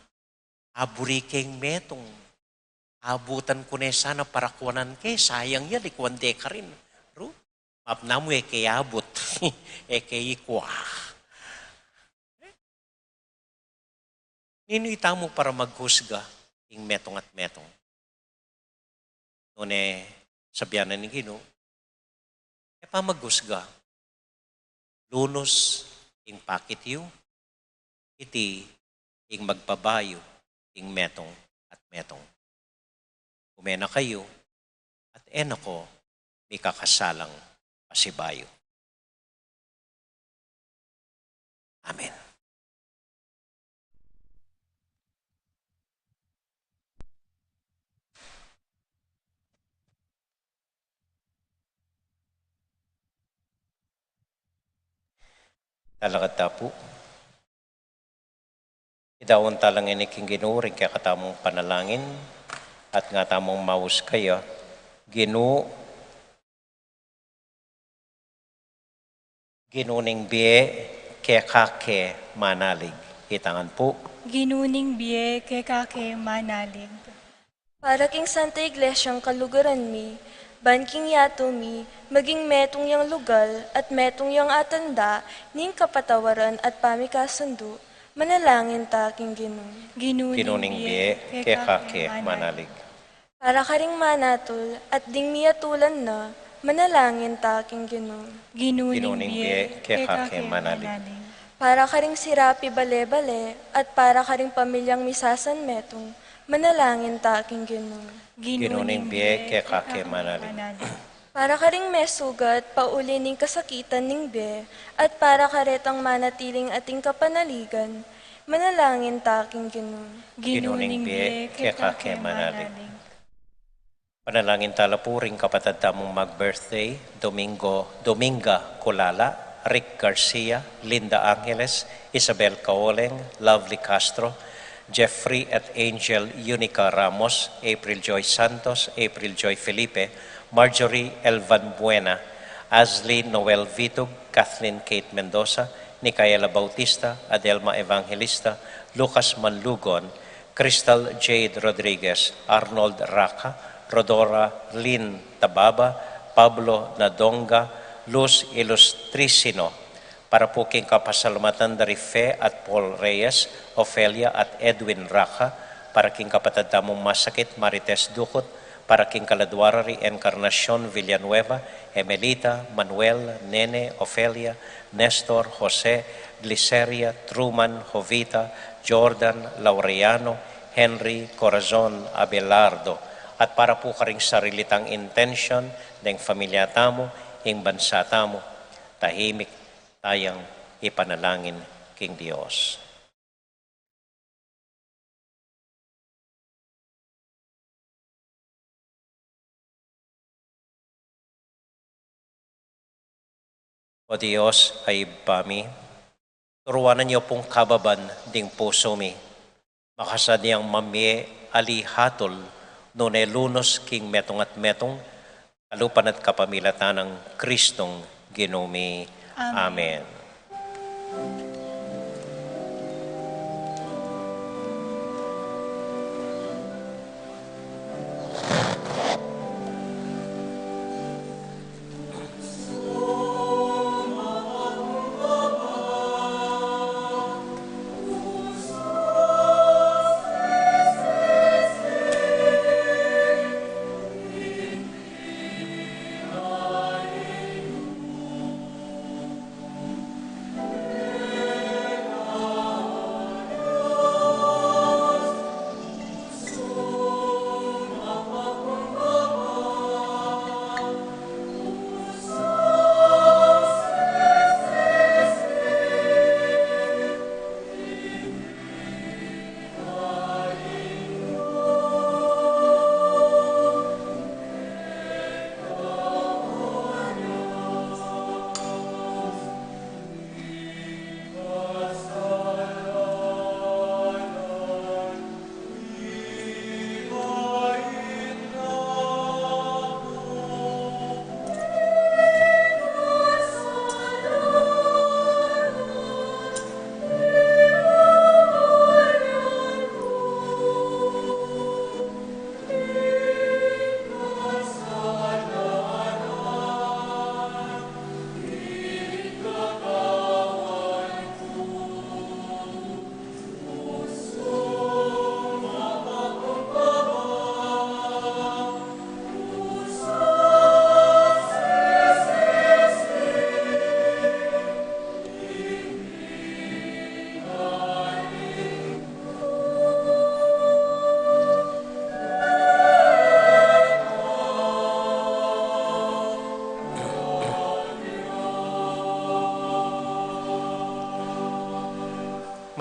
Aburi keng metung. Abutan ku ne sana para kuanan ke, sayang ya, likuan de karin. Ru, mapnamu e ke abut. E ke ikua. Ninu itamu para maghusga ing metung at metung? Nune sabian na ning Ginu, e pa maghusga, lunus ing pakit yu, iti ing magpabayu ing metung at metung. Ume na kayu, at e na ko mikakasalang pasibayu. Amen. Talakad ta pu. Idaun ta la ngeni king Ginu ring kekatamung panalangin, at nga tamung maus kaya, Ginu, Ginu ning bie, keka ke manalig. Itangan pu. Ginu ning bie, keka ke manalig. Para king Santa Iglesia ning kalugaran mi, ban king yatu mi, maging metung yang lugal at metung yang atanda ning kapatawaran at pamikasundu, manalangin ta king Ginu. Ginu ning bie, keka ke manalig. Para karing manatul at ding miyatulan na, manalangin ta king Ginu. Ginu ning bie, keka ke manalig. Para karing sira pibale-bale at para karing pamilyang misasanmetung, manalangin ta king Ginu. Ginu ning bie, keka ke manalig. Para karing mesugat pauli ning kasakitan ning bie at para karetang manatiling ating kapanaligan, manalangin ta king Ginu. Ginu ning bie, keka ke manalig. Panalangin ta la pu ring kapatad tamung mag-birthday, Domingo, Dominga Culala, Rick Garcia, Linda Angeles, Isabel Caoleng, Lovely Castro, Jeffrey at Angel Unica Ramos, April Joy Santos, April Joy Felipe, Marjorie Elvan Buena, Ashley Noel Vitug, Kathleen Kate Mendoza, Nicaela Bautista, Adelma Evangelista, Lucas Manlugon, Crystal Jade Rodriguez, Arnold Raca, Rodora Lynn Tababa, Pablo Nadonga, Luz Ilustrisino, para pu king kapasalamatan da ri Fe at Paul Reyes, Ofelia at Edwin Raca, para king kapatad tamung masakit, Marites Ducut, para king kaladua ra ri Encarnacion Villanueva, Emelita, Manuel, Nene, Ofelia, Nestor, Jose, Gliceria, Truman, Jovita, Jordan, Laureano, Henry, Corazon, Abelardo, at para pu karing sarili tang intention, deng familia tamu, ing bansa tamu, tahimik tayang ipanalangin king Dios. O Dios a Ibpa mi, turuanan yu pung kababan ding pusu mi, makasadyang mamie ali hatul, nune lunus king metung at metung, kalupa na't kapamilatan nang Kristong Ginu mi. Amen. Amen.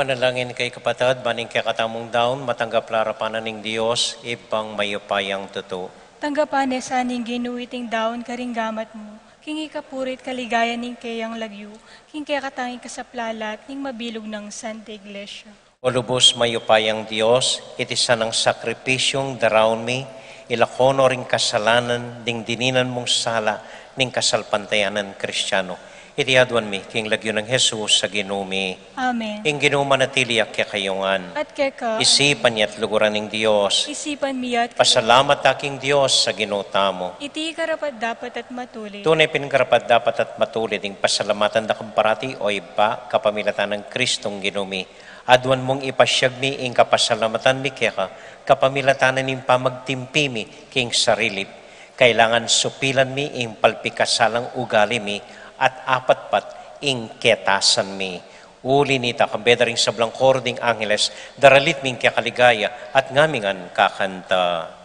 Manalangin kayu kapatad, ban ing kekatamung daun matanggap la arapan na ning Dios, Ibpang mayupayang tutu. Tanggapan na sa ning Ginu iting daun karing gamat mu, king ikapuri't kaligayan ning keyang lagyu, king kekatang ikasaplalat ning mabilug nang Santa Iglesia. O lubus mayupayang Dios, iti sanang sakripisyung daraun mi, ilako no ring kasalanan ding dininan mung sala ning kasalpantayanan Kristiano. Iti aduan mi king lagyu nang Jesus a Ginu mi. Amen. Ing Ginu manatili ya kekayu ngan. At keka. Isipan ya't luguran ning Dios. Isipan mi ya't keka. Pasalamat ta king Dios a Ginu tamu. Iti karapat-dapat at matulid. Tune pin karapat-dapat at matulid ing pasalamatan da ka parati, O Ibpa, kapamilatan nang Kristong Ginu mi. Aduan mung ipasyag mi ing kapasalamatan mi keka, kapamilatan ning pamagtimpi mi king sarili. Kailangan supilan mi ing palpikasalang ugali mi at apatpat ing ketasan mi. Uli nita, kambe da ring sablang koro ding angeles, daralit mi ing kekaligaya at ngamingan kakanta.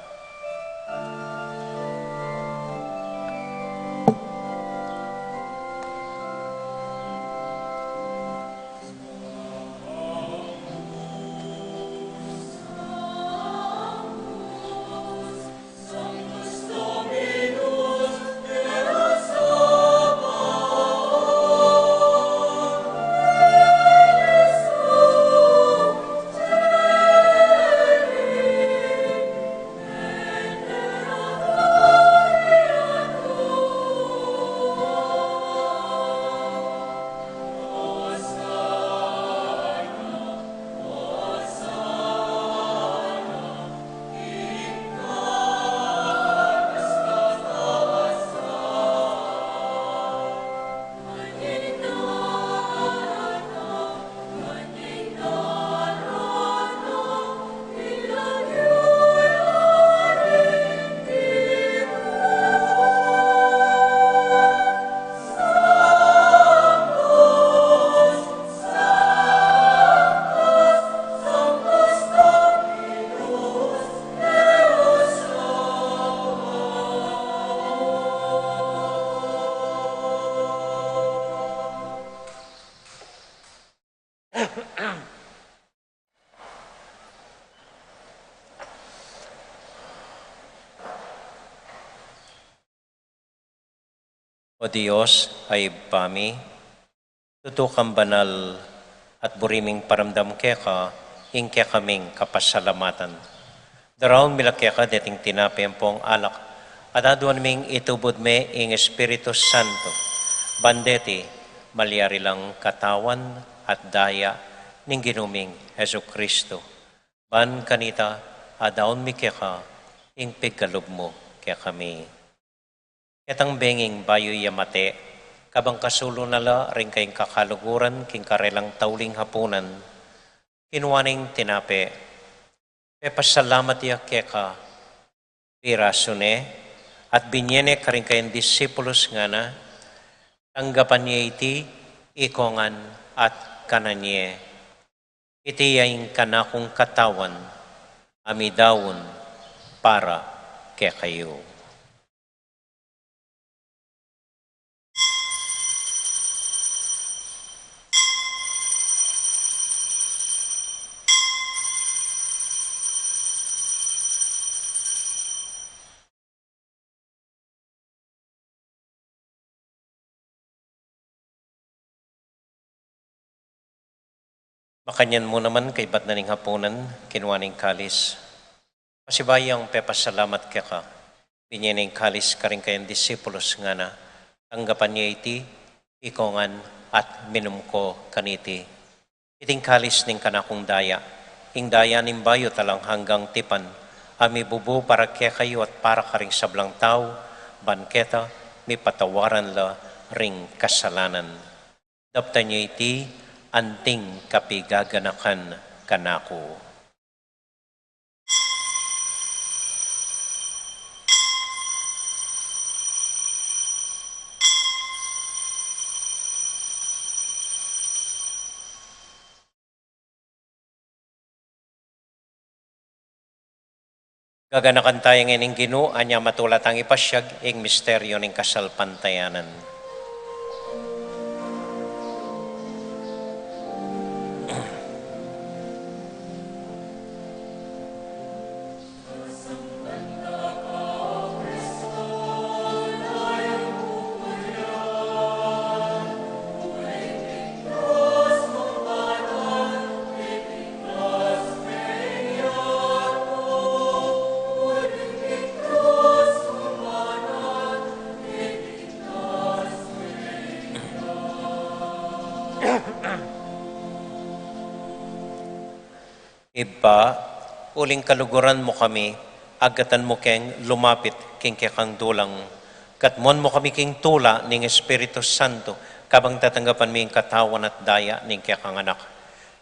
O Dios a Ibpa mi, tutu kang banal at buri ming paramdam keka ing kekaming kapasalamatan. Daraun mi la keka deting tinape ampong alak, at aduan ming itubud me ing Espiritu Santo, ban deti malyari lang katawan at daya ning Ginu ming Jesucristo. Ban kanita, adaun mi keka ing pigkalub mu kekami. Ketang benging bayu ya mate, kabang kasulu na la ring kayang kakaluguran king karelang tauling hapunan, kinua neng tinape, pepasalamat ya keka, pirasu ne, at binye ne karing kayang disipulus, ngana, tanggapan ye iti ikongan at kanan ye. Iti ya ing kanakung katawan a midaun para kekayu. Makanyan mu naman kaibat na ning hapunan, kinua ne ing kalis. Pasibayu yang pepasalamat keka, binye ne ing kalis karing kayang disipulus, ngana, tanggapan ye iti ikongan at minum ko kaniti. Iti ing kalis ning kanakung daya, ing daya ning bayu at alang anggang tipan, a mibubu para kekayu at para karing sablang tau, ban keta mipatawaran la ring kasalanan. Daptan ye iti anting kapigaganakan kanaku. Gaganakan taya ngeni ing Ginu, anya matula tang ipasiag ing misteryu ning kasalpantayanan. Ibpa, uling kaluguran mu kami, agatan mu keng lumapit king kekang dulang. Katmuan mu kami king tula ning Espiritu Santo, kabang tatanggapan mi ing katawan at daya ning kekang Anak.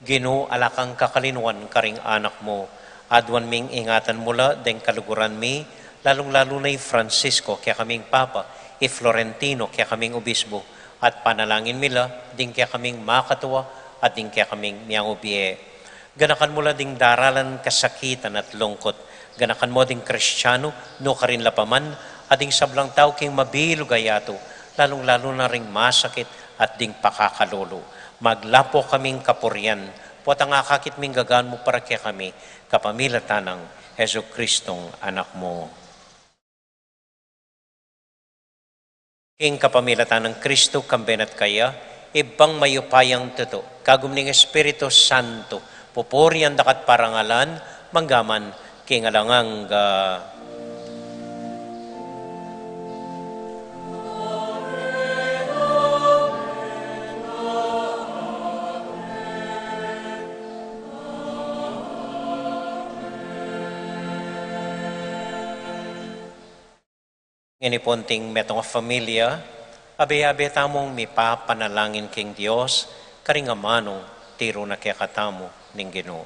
Ginu, ala kang kakalinuan karing anak mu. Aduan ming ingatan mu la deng kaluguran mi, lalung-lalu na i Francisco, kekaming Papa, i Florentino, kekaming Obispo, at panalangin mi la ding kekaming makatua at ding kekaming miyangubie. Ganakan mu la ding daralan kasakitan at lungkut. Ganakan mu ding Kristiano, nukarin la pa man, at ding sablang tau king mabilug a yatu, lalung-lalu na ring masakit at ding pakakalulu. Maglapo kaming kapurian, potang akakit ming gagaan mu para kekami, kapamilatan nang Jesucristong Anak mu. King kapamilatan nang Kristo, kambe na at kaya, Ibpang mayupayang tutu, kagum ning Espiritu Santo, pupurian da ka at parangalan, mangga man king alang angga. Ngeni pung metung a familia, abe-abe tamung mipapanalangin king Dios, karing amanung tiru na kekatamu ning Ginu.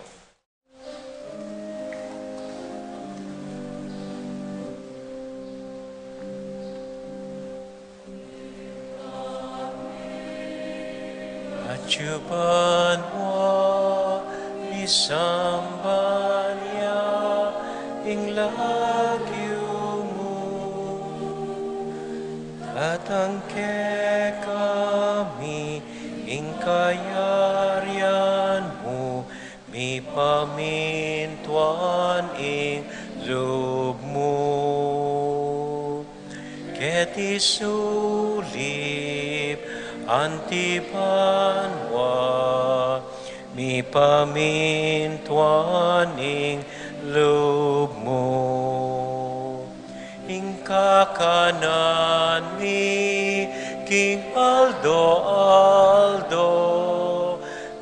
Atiu banua, misamban ya ing lagyu mu, datang kekami ing kayarian mu, mipamintuan ing lub mu keti sulip Anti banua mi, pamintuan ing lub mu, ing kakanan mi king aldo-aldo,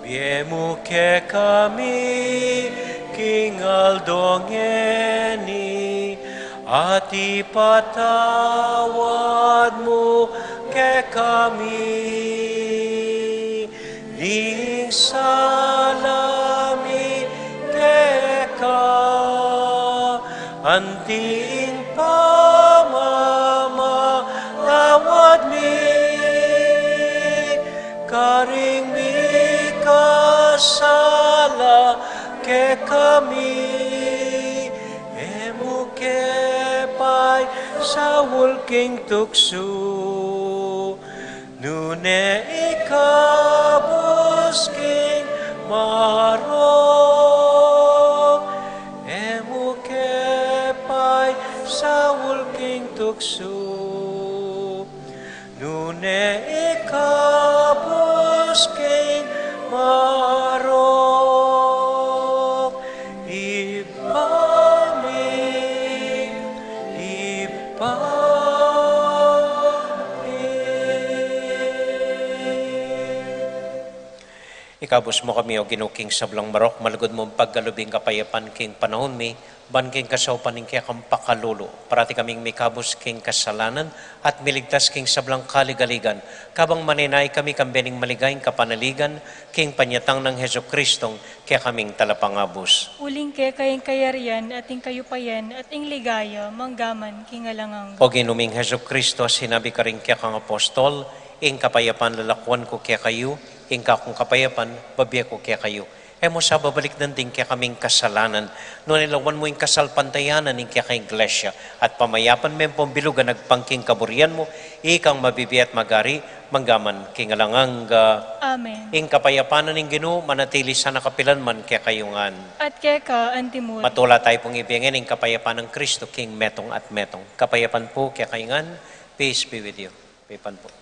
ibie mu kekami king aldo ngeni, at ipatawad mu kekami ding sala mi keka, anti ing pamamatawad mi karing mikasala kekami, e mu ke paisaul king tuksu, nune ikabus king marok. E mu ke paisaul king tuksu, nune ikabus king marok. Ibpa mi, Ibpa mi. Ikabus mu kami, O Ginu, king sablang marok, malugud mung pagkalub ing kapayapan king panaun mi, ban king kasaupan ning kekang pakalulu, parati kaming mikabus king kasalanan at miligtas king sablang kaligaligan, kabang manenaya kami kambe ning maligayang kapanaligan king panyatang nang Jesucristong kekaming Talapangabus. Uling keka ing kayarian at ing kayupayan at ing ligaya manggaman king alang angga. O Ginu ming Jesucristo, sinabi karing kekang apostol, ing kapayapan lalakuan ku kekayu, ing kakung kapayapan bibie ku kekayu. E mu sa babalikdan ding kekaming kasalanan, nune lawan mu ing kasalpantayanan ning kekang Iglesia, at pamayapan me pung bilugan agpang king kaburian mu, ikang mabibie at magari manggaman king alang angga. Amen. Ing kapayapan na ning Ginu manatili sana kapilan man kekayu ngan. At keka antimurin. Matula tayu pung ibie ngan ing kapayapan nang Kristo, king metung at metung. Kapayapan pu kekayu ngan. Peace be with you. Kapayapan pu.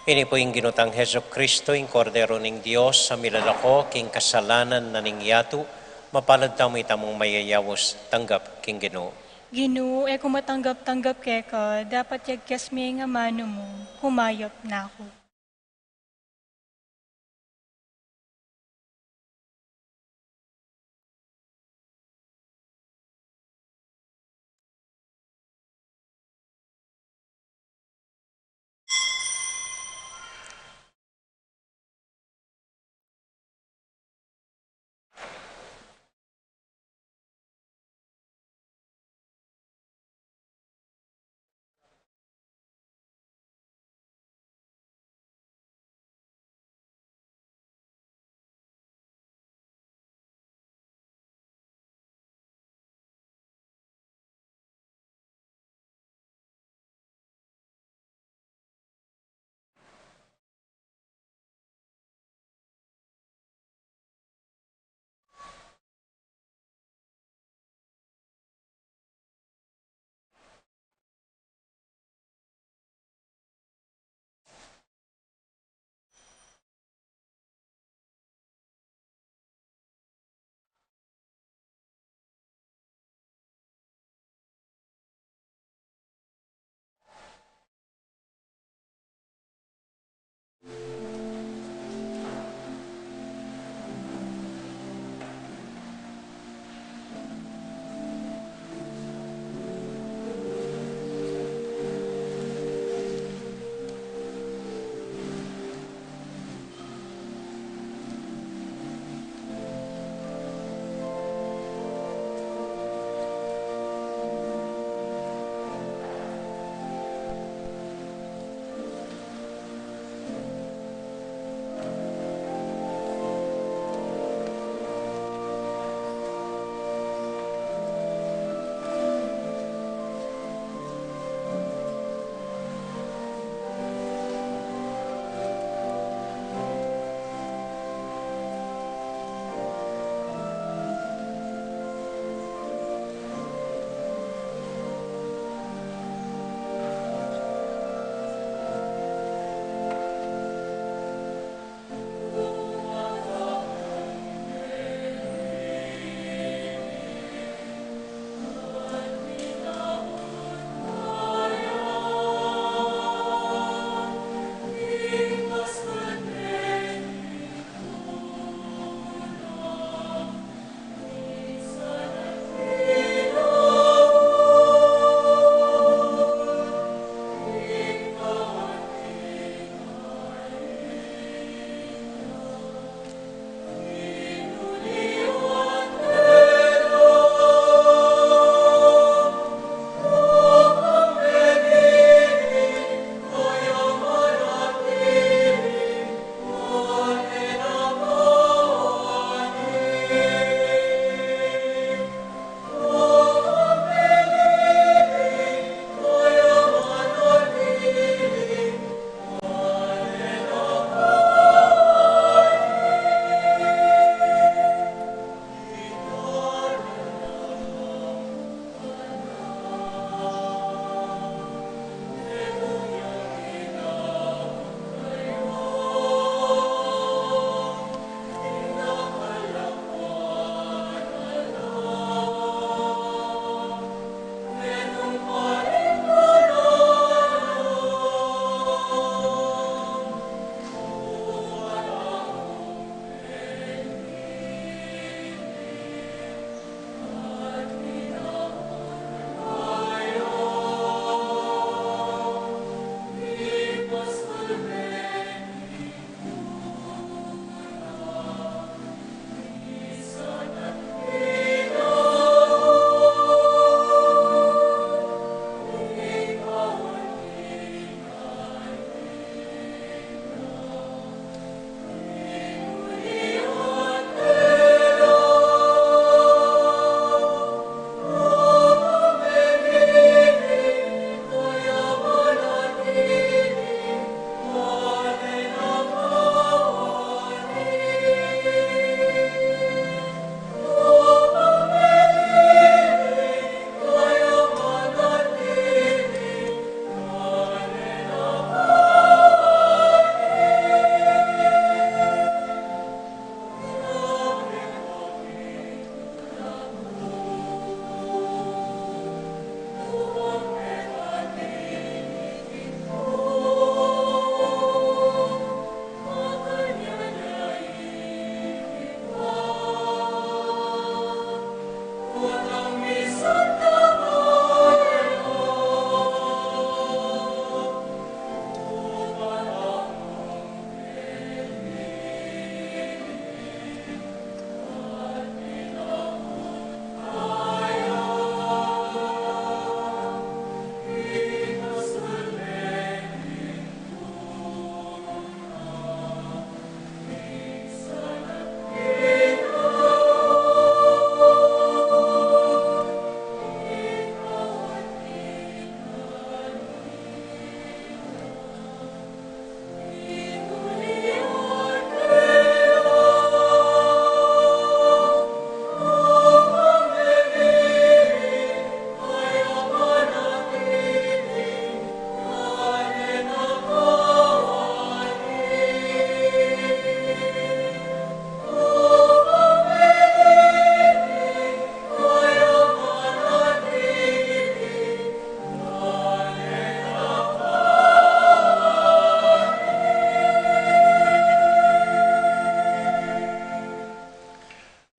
Ini pu ing Ginu tang Jesucristo, ing Kordero ning Dios, a milalako king kasalanan na ning yatu. Mapalad tamu itamung mayayaus tanggap king Ginu. Ginu, e ku matanggap-tanggap keka, dapat yagkas me ing amanu mu, kumayap na ku.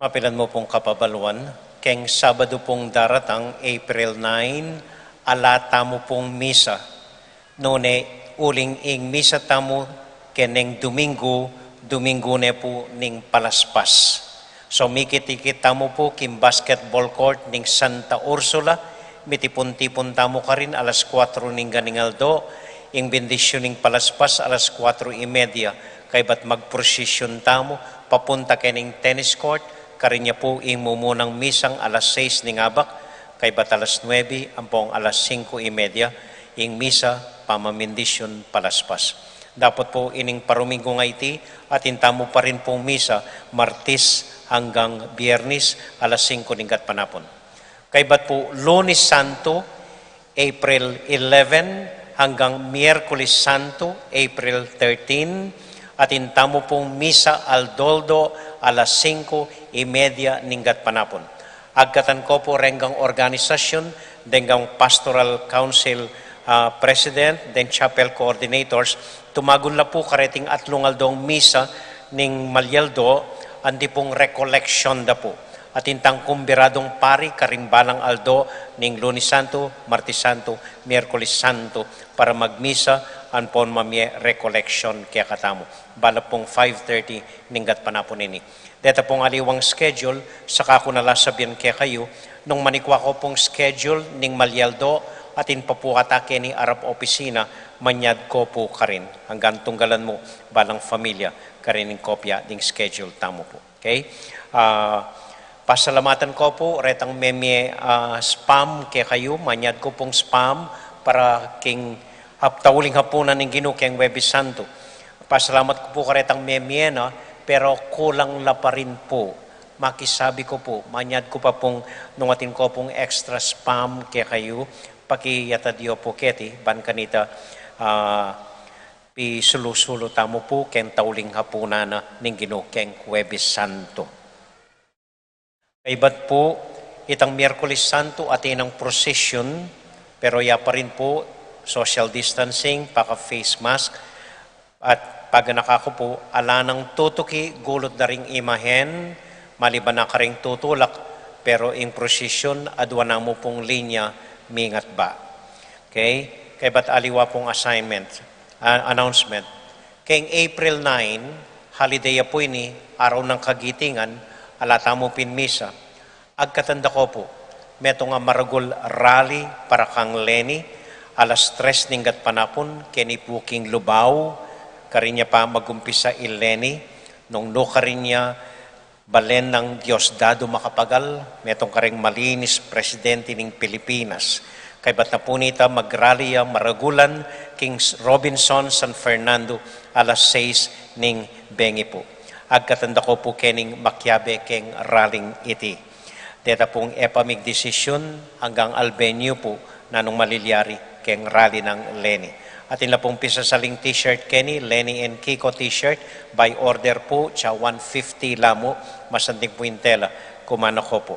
Kapilan mu pung kapabaluan, keng Sabadu pung daratang, April nine, ala tamu pung misa. Nune, uling ing misa tamu keneng Duminggu, Duminggu ne pu ning Palaspas. So, mikit-ikit tamu pu king basketball court ning Santa Ursula, mitipun-tipun tamu karin alas kuatro ning ganing aldo, ing bendisyun ning Palaspas alas kuatro y media, kaybat magprosesyon tamu papunta kening tennis court, karin ya pu ing mumunang misang alas sais ning abak, kaybat alas nuebe ampong alas singko y media, ing misa pamamindisyun Palaspas. Dapot pu ining paruminggu nga iti, atin tamu pa rin pung misa, Martis hanggang Biyernes, alas singko ning gatpanapun. Kaybat pu Lunes Santo, April eleven, hanggang Miyerkules Santo, April thirteen, atin tamu pung misa aldo-aldo alas singko y media ning gatpanapun. Agkatan ko pu renggang organisasyun, denggang Pastoral Council, ah, President, deng Chapel Coordinators, tumagun la pu kareting atlung aldong misa ning malyaldo, anti pung recollection da pu. Atin tang kumbiradung pari karing balang aldo ning Lunes Santo, Martes Santo, Miyerkules Santo, para magmisa ampon mamie recollection kekatamu. Bala pung five thirty ning gatpanapun ini. Deta pung aliwang schedule, saka ku na la sabian kekayu, nung manikwa ko pung schedule ning malyaldo, atin pa pu ata keni arap opisina, manyad ko pu karin. Anggang tunggalan mu, balang familia, karin ing kopya ding schedule tamu pu. Okay? Ah, pasalamatan ko pu retang memie, ah, spam kekayu, manyad ko pung spam para king hap-, tauling hapunan ning Ginu keng Huwebes Santo. Pasalamat ku pu karetang memie na, pero kulang la pa rin pu. Makisabi ku pu, manyad ku pa pung nung atin ko pung extra spam kekayu, pakiyatad yu pu keti, ban kanita, ah, pisulu-sulu tamu pu keng tauling hapunan na ning Ginu keng Huwebes Santo. Kaybat pu, itang Miyerkules Santo atin nang procession, pero ya pa rin pu social distancing, paka-face mask, at paganaka ku pu, ala nang tutuki gulut da ring imahen, maliban na karing tutulak, pero ing procession, adwa namu pung linya mingatba. Okay? Kaybat aliwa pung assignment, ah, announcement. Keng April nine, holiday ya pu ini, araw nang kagitingan, ala tamu pin misa. Agkatan da ko pu, metung a maragul rally para kang Leni, alas tres ning gatpanapun, keni pu king Lubao, karin ya pa magumpisa i Leni, nung nu karin ya balen nang Diosdado Macapagal, metung karing malinis presidente ning Pilipinas. Kaybat na pu nita mag-rally ya maragulan king S-, Robinson, San Fernando, alas sais ning bengi pu. Agkatan da ko pu kening makiabe keng rally iti. Deta pung e pa migdesisyun anggang albenyu pu nanung malilyari keng rally nang Leni. Atin la pung pisasaling t-shirt keni, Leni and Kiko t-shirt, by order pu, tsa one fifty la mu, masanting pu ing tela, kumana ko pu.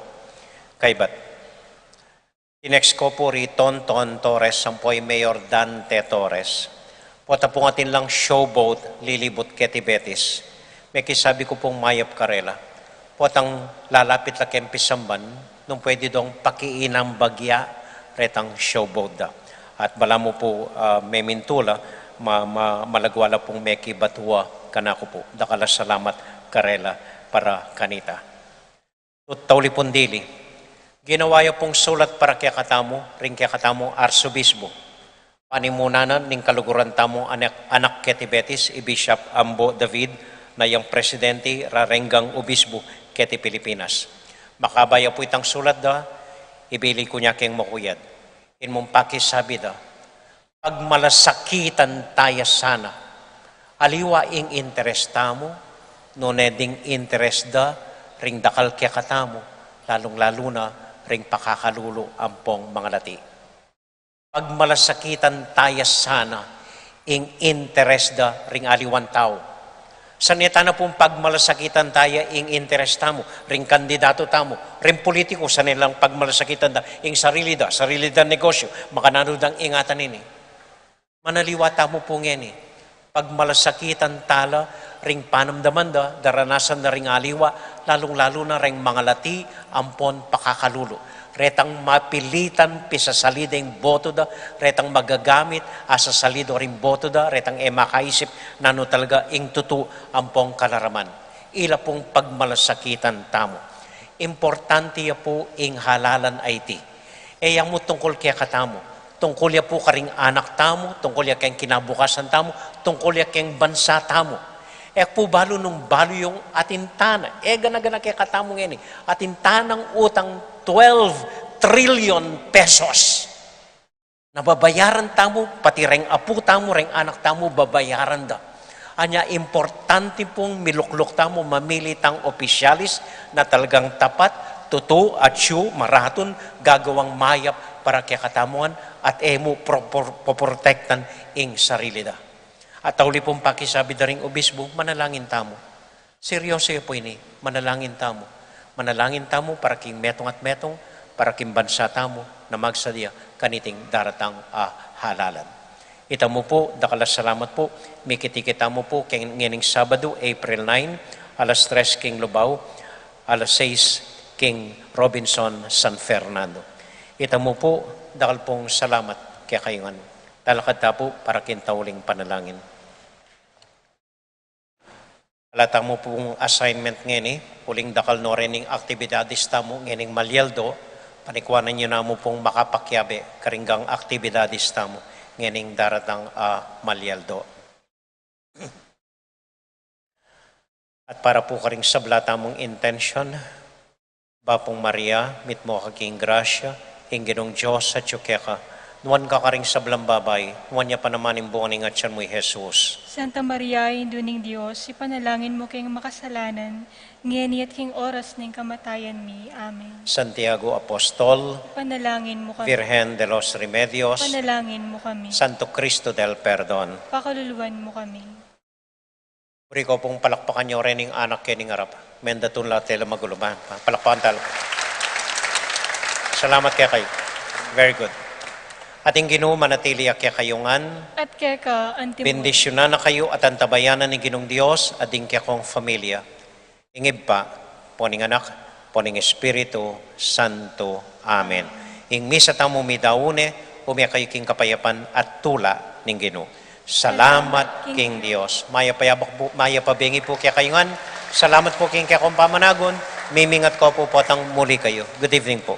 Kaybat. Tinext ko pu ri Tonton Torres, ampo i Mayor Dante Torres. Pota pung atin lang showboat, lilibut keti Betis. Mekisabi ku pung mayap karela. Potang lalapit la keng pisamban, nung pwede dong pakiinambag ya retang showboat da. At balamu pu, ah, memintula, ma-, ma-, malagwa la pung mekibatua kanaku pu. Dakal a salamat karela para kanita. Tut tauli pung dili. Ginawa ya pung sulat para kekatamu, ring kekatamung arsobisbu. Panimunan na ning kaluguran tamung anak, anak keti Betis, i Bishop Ambo David, na yang presidente ra renggang obisbu keti Pilipinas. Makaba ya pu itang sulat da, ibili ku nya keng makuyad. Ing mung pakisabi da, pagmalasakitan taya sana. Aliwa ing interes tamu, nune ding interes da, ring dakal kekatamu, lalung-lalu na ring pakakalulu ampong mangalati. Pagmalasakitan taya sana ing interes da ring aliwang tau. Sane tana pung pagmalasakitan taya ing interes tamu, ring kandidatu tamu, ring pulitiku, sane lang pagmalasakitan da ing sarili da, sarili da negosyu, makananu dang ingatan ini. Manaliwa tamu pu ngeni. Pagmalasakitan tala ring panamdaman da, daranasan da ring aliwa, lalung-lalu na reng mangalati ampon pakakalulu. Retang mapilitan pisasalida ing boto da, retang magagamit asasalido ring boto da, retang e makaisip nanu talaga ing tutu ampong kalaraman. Ila pung pagmalasakitan tamu. Importante ya pu ing halalan a iti. E ya mu tungkul kekatamu. Tungkul ya pu karing anak tamu, tungkul ya keng kinabukasan tamu, tungkul ya keng bansa tamu. E pu balu nung balu yung atin tana. E gana-gana kekatamu ngeni. Atin tanang utang twelve trillion pesos. Na babayaran tamu, pati reng apu tamu, reng anak tamu, babayaran da. Anya importante pung milukluk tamu, mamili tang opisyalis na talagang tapat, tutu, atyu, maratun, gagawang mayap para kekatamu ngan, at e mu pro-, pro-, poprotektan ing sarili da. At tauli pung pakisabi da ring obisbu, manalangin tamu. Seryoso ya pu ini, manalangin tamu. Manalangin tamu para king metung at metung, para king bansa tamu, na magsadya kaniting daratang a halalan. Itamu pu, dakal a salamat pu, mikit-ikit tamu pu, keng ngening Sabadu, April nine, alas tres king Lubao, alas sais king Robinson, San Fernando. Itamu pu, dakal pung salamat kekayu ngan. Lalakad ta pu para king tauling panalangin. Ala tamu pung assignment ngeni, uling dakal no rening aktibidades tamu ngening malyaldo, panikuanan yu namu pung makapakiabe karing aktibidades tamu ngening daratang a malyaldo. At para pu karing sabla tamung intensyon, Bapung Maria, mitmu ka king grasya, ing Ginung Dios atyu keka, nuan ka karing sablang babai, nuan ya pa naman ing bunga ning atyan mu, i Jesus. Santa Maria, Indu ning Dios, ipanalangin mu keng makasalanan, ngeni at king oras ning kamatayan mi. Amen. Santiago Apostol, ipanalangin mu kami. Virgen de los Remedios, ipanalangin mu kami. Santo Cristo del Perdon, pakaluluan mu kami. Buri ko pung palakpakan yu rening anak kening arap. Mendatun la tela maguluban. Pa-, palakpakan tala. Salamat kekayu. Very good. At ing Ginu manatili ya kekayu ngan. At keka antimu. Bendisyunan na kayu at antabayanan ning Ginung Dios at ding kekong familia. Ing Ibpa, ampo ning Anak, ampo ning Espiritu Santo. Amen. Ing misa tamu midaun ne, ume kayu king kapayapan at tula ning Ginu. Salamat king Dios. Mayap a yabak pu, mayap a bengi pu kekayu ngan. Salamat pu king kekong pamanagun. Mimingat ko pu potang muli kayu. Good evening pu.